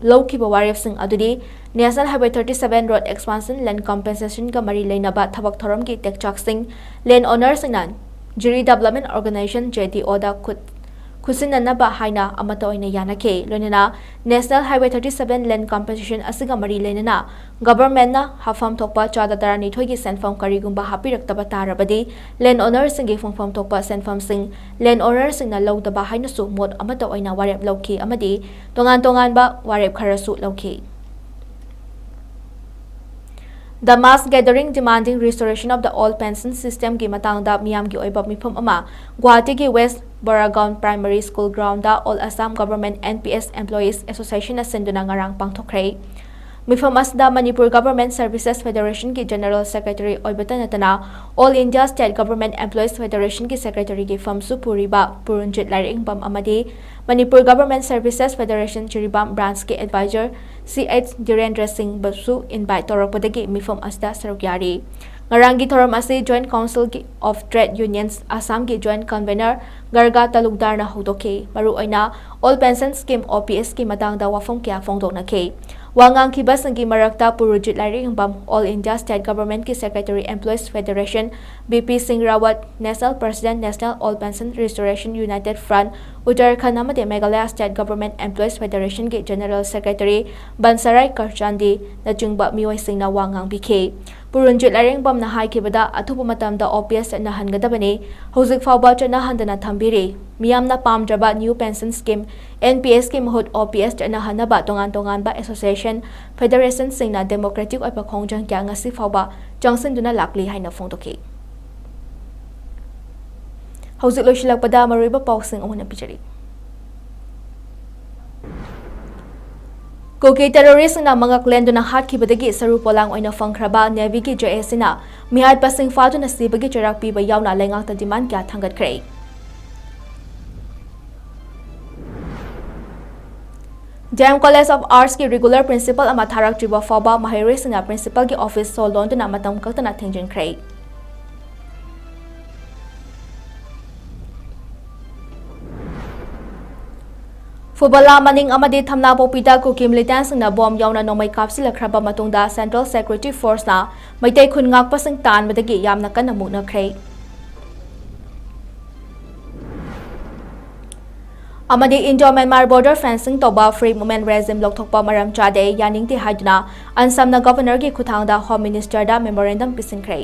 ꯂꯧꯈꯤꯕ ꯋꯥꯔꯦꯞꯁꯤꯡ ꯑꯗꯨꯗꯤ National Highway thirty seven Road Expansion Land Compensation ꯒ ꯃꯔꯤ ꯂꯩꯅꯕ ꯊꯕꯛ ꯊꯧꯔꯝꯒꯤ ꯇꯦꯛꯆꯥꯛꯁꯤꯡ, land owner ꯁꯤꯡꯅ ꯖꯤꯔꯤ Development Organization, ꯖꯦ ꯗꯤ ꯑꯣ ꯗ ꯈꯨꯠ-, ꯈꯨꯠꯁꯤꯟꯅꯅꯕ ꯍꯥꯏꯅ ꯑꯃꯠꯇ ꯑꯣꯏꯅ ꯌꯥꯅꯈꯤ꯫ ꯂꯣꯏꯅꯅ National Highway thirty seven Land Compensation ꯑꯁꯤꯒ ꯃꯔꯤ ꯂꯩꯅꯅ government ꯅ ꯍꯥꯞꯐꯝ ꯊꯣꯛꯄ ꯆꯥꯗ ꯇꯔꯥꯅꯤꯊꯣꯏꯒꯤ ꯁꯦꯟꯐꯝ ꯀꯔꯤꯒꯨꯝꯕ ꯍꯥꯞꯄꯤꯔꯛꯇꯕ ꯇꯥꯔꯕꯗꯤ, land owner ꯁꯤꯡꯒꯤ ꯐꯪꯐꯝ ꯊꯣꯛꯄ ꯁꯦꯟꯐꯝꯁꯤꯡ land owner ꯁꯤꯡꯅ ꯂꯧꯗꯕ ꯍꯥꯏꯅꯁꯨ ꯃꯣꯠ ꯑꯃꯠꯇ ꯑꯣꯏꯅ ꯋꯥꯔꯦꯞ ꯂꯧꯈꯤ ꯑꯃꯗꯤ ꯇꯣꯉꯥꯟ ꯇꯣꯉꯥꯟꯕ ꯋꯥꯔꯦꯞ ꯈꯔꯁꯨ ꯂꯧꯈꯤ꯫ The Mass Gathering Demanding Restoration of the Old Pension System ꯒꯤ ꯃꯇꯥꯡꯗ ꯃꯤꯌꯥꯝꯒꯤ ꯑꯣꯏꯕ ꯃꯤꯐꯝ ꯑꯃ ꯒꯨꯋꯥꯍꯥꯇꯤꯒꯤ West Boragaon Primary School ground ꯗ All Assam Government N P S Employees Association ꯅ ꯁꯤꯟꯗꯨꯅ ꯉꯔꯥꯡ ꯄꯥꯡꯊꯣꯛꯈ꯭ꯔꯦ꯫ ꯃꯤꯐꯝ ꯑꯁꯤꯗ ꯃꯅꯤꯄꯨꯔ Government Services Federation ꯒꯤ General Secretary ꯑꯣꯏꯕꯇ ꯅꯠꯇꯅ All India State Government Employees Federation ꯒꯤ Secretary ꯒꯤ ꯐꯝꯁꯨ ꯄꯨꯔꯤꯕ ꯄꯨꯔꯨꯟꯖꯤꯠ ꯂꯥꯏꯔꯦꯝꯕꯝ ꯑꯃꯗꯤ Manipur Government Services Federation Jiribam branch ꯀꯤ advisor ꯁꯤ ꯑꯩꯆ ꯙꯤꯔꯦꯟꯗ꯭ꯔ ꯁꯤꯡꯕꯨꯁꯨ invite ꯇꯧꯔꯛꯄꯗꯒꯤ ꯃꯤꯐꯝ ꯑꯁꯤꯗ ꯁꯔꯨꯛ ꯌꯥꯔꯤ꯫ ꯉꯔꯥꯡꯒꯤ ꯊꯧꯔꯝ ꯑꯁꯤ Joint Council ꯒꯤ of Trade Unions ꯑꯁꯥꯝꯒꯤ Joint Convener ꯒꯔꯒꯥ ꯇꯥꯂꯨꯛꯗꯥꯔꯅ ꯍꯧꯗꯣꯛꯈꯤ꯫ ꯃꯔꯨꯑꯣꯏꯅ Old Pension Scheme, O P S ꯀꯤ ꯃꯇꯥꯡꯗ ꯋꯥꯐꯝ ꯀꯌꯥ ꯐꯣꯡꯗꯣꯛꯅꯈꯤ꯫ ꯋꯥ ꯉꯥꯡꯈꯤꯕꯁꯤꯡꯒꯤ ꯃꯔꯛꯇ ꯄꯨꯔꯨꯖꯤꯠ ꯂꯥꯏꯔꯦꯝꯕꯝ, All India State Government ꯀꯤ Secretary, Employees Federation, B P ꯁꯤꯡ ꯔꯥꯋꯠ, National President, National Old Pension Restoration United Front, Uttarakhand ꯑꯃꯗꯤ Meghalaya State Government Employees Federation ꯒꯤ General Secretary ꯕꯟꯁꯥꯔꯥꯏ ꯀꯔꯆꯥꯟꯗꯤ ꯅꯆꯤꯡꯕ ꯃꯤꯑꯣꯏꯁꯤꯡꯅ ꯋꯥ ꯉꯥꯡꯕꯤꯈꯤ꯫ ꯄꯨꯔꯨꯟꯖꯤꯠ ꯂꯥꯏꯔꯦꯝꯕꯝꯅ ꯍꯥꯏꯈꯤꯕꯗ, ꯑꯊꯨꯕ ꯃꯇꯝꯗ O P S ꯆꯠꯅꯍꯟꯒꯗꯕꯅꯤ꯫ ꯍꯧꯖꯤꯛ ꯐꯥꯎꯕ ꯆꯠꯅꯍꯟꯗꯅ ꯊꯝꯕꯤꯔꯤ꯫ ꯃꯤꯌꯥꯝꯅ ꯄꯥꯝꯗ꯭ꯔꯕ New Pension Scheme, N P S ꯀꯤ ꯃꯍꯨꯠ O P S ꯆꯠꯅꯍꯟꯅꯕ ꯇꯣꯉꯥꯟ ꯇꯣꯉꯥꯟꯕ association, federation ꯁꯤꯡꯅ democratic ꯑꯣꯏꯕ ꯈꯣꯡꯖꯪ ꯀꯌꯥ ꯉꯁꯤ ꯐꯥꯎꯕ ꯆꯪꯁꯤꯟꯗꯨꯅ ꯂꯥꯛꯂꯤ ꯍꯥꯏꯅ ꯐꯣꯡꯗꯣꯛꯈꯤ꯫ ꯍꯧꯖꯤꯛ ꯂꯣꯏꯁꯤꯜꯂꯛꯄꯗ ꯃꯔꯨꯑꯣꯏꯕ ꯄꯥꯎꯁꯤꯡ ꯑꯃꯨꯛ ꯍꯟꯅ ꯄꯤꯖꯔꯤ꯫ ꯀꯨꯀꯤ ꯇꯦꯔꯣꯔꯤꯁꯁꯤꯡꯅ ꯃꯉꯛ ꯂꯦꯟꯗꯨꯅ ꯍꯥꯠꯈꯤꯕꯗꯒꯤ ꯁꯔꯨ ꯄꯣꯂꯥꯡ ꯑꯣꯏꯅ ꯐꯪꯈ꯭ꯔꯕ ꯅꯦꯚꯤꯒꯤ ꯖꯦ ꯑꯦꯁ ꯁꯤꯅ ꯃꯤꯍꯥꯠꯄꯁꯤꯡ ꯐꯥꯗꯨꯅ ꯁꯤꯕꯒꯤ ꯆꯩꯔꯥꯛ ꯄꯤꯕ ꯌꯥꯎꯅ ꯂꯩꯉꯥꯛꯇ ꯗꯤꯃꯥꯟ ꯀꯌꯥ ꯊꯥꯡꯒꯠꯈ꯭ꯔꯦ꯫ ꯗꯤ ꯑꯦꯝ College of Artsꯀꯤ regular principal ꯑꯃ ꯊꯥꯔꯛꯇ꯭ꯔꯤꯕ ꯐꯥꯎꯕ ꯃꯍꯩꯔꯣꯏꯁꯤꯡꯅ principalꯒꯤ office ꯁꯣ ꯂꯣꯟꯗꯨꯅ ꯃꯇꯝ ꯀꯛꯇꯅ ꯊꯤꯡꯖꯤꯟꯈ꯭ꯔꯦ꯫ ꯐꯨꯕꯂꯥ ꯃꯅꯤꯡ ꯑꯃꯗꯤ ꯊꯝꯅꯥꯄꯣꯛꯄꯤꯗ ꯀꯨꯀꯤ militantꯁꯤꯡꯅ ꯕꯣꯝ ꯌꯥꯎꯅ ꯅꯣꯡꯃꯩ ꯀꯥꯞꯁꯤꯜꯂꯛꯈ꯭ꯔꯕ ꯃꯇꯨꯡꯗ Central Security Forceꯅ ꯃꯩꯇꯩ ꯈꯨꯟ ꯉꯥꯛꯄꯁꯤꯡ ꯇꯥꯟꯕꯗꯒꯤ ꯌꯥꯝꯅ ꯀꯟꯅ ꯃꯨꯛꯅꯈ꯭ꯔꯦ꯫ ꯑꯃꯗꯤ Indo Myanmar border fencing ꯇꯧꯕ Free Movement Regime ꯂꯧꯊꯣꯛꯄ ꯃꯔꯝ ꯆꯥꯗꯦ, ꯌꯥꯅꯤꯡꯗꯦ ꯍꯥꯏꯗꯨꯅ ꯑꯟꯁꯝꯅ Governorꯒꯤ ꯈꯨꯠꯊꯥꯡꯗ Home Ministerꯗ memorandum ꯄꯤꯁꯤꯟꯈ꯭ꯔꯦ꯫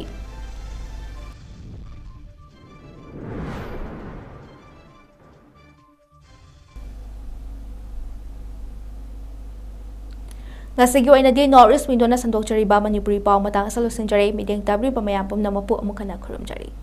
ꯉꯁꯤꯒꯤ ꯑꯣꯏꯅꯗꯤ North East Windowꯅ ꯁꯟꯗꯣꯛꯆꯔꯤꯕ ꯃꯅꯤꯄꯨꯔꯤ ꯄꯥꯎ ꯃꯇꯥꯡ ꯑꯁꯤꯗ ꯂꯣꯏꯁꯤꯟꯖꯔꯦ꯫ ꯃꯤꯠꯌꯦꯡ ꯇꯥꯕꯤꯔꯤꯕ ꯃꯌꯥꯝ ꯄꯨꯝꯅꯃꯛꯄꯨ ꯑꯃꯨꯛ ꯍꯟꯅ ꯈꯨꯔꯨꯝꯖꯔꯤ꯫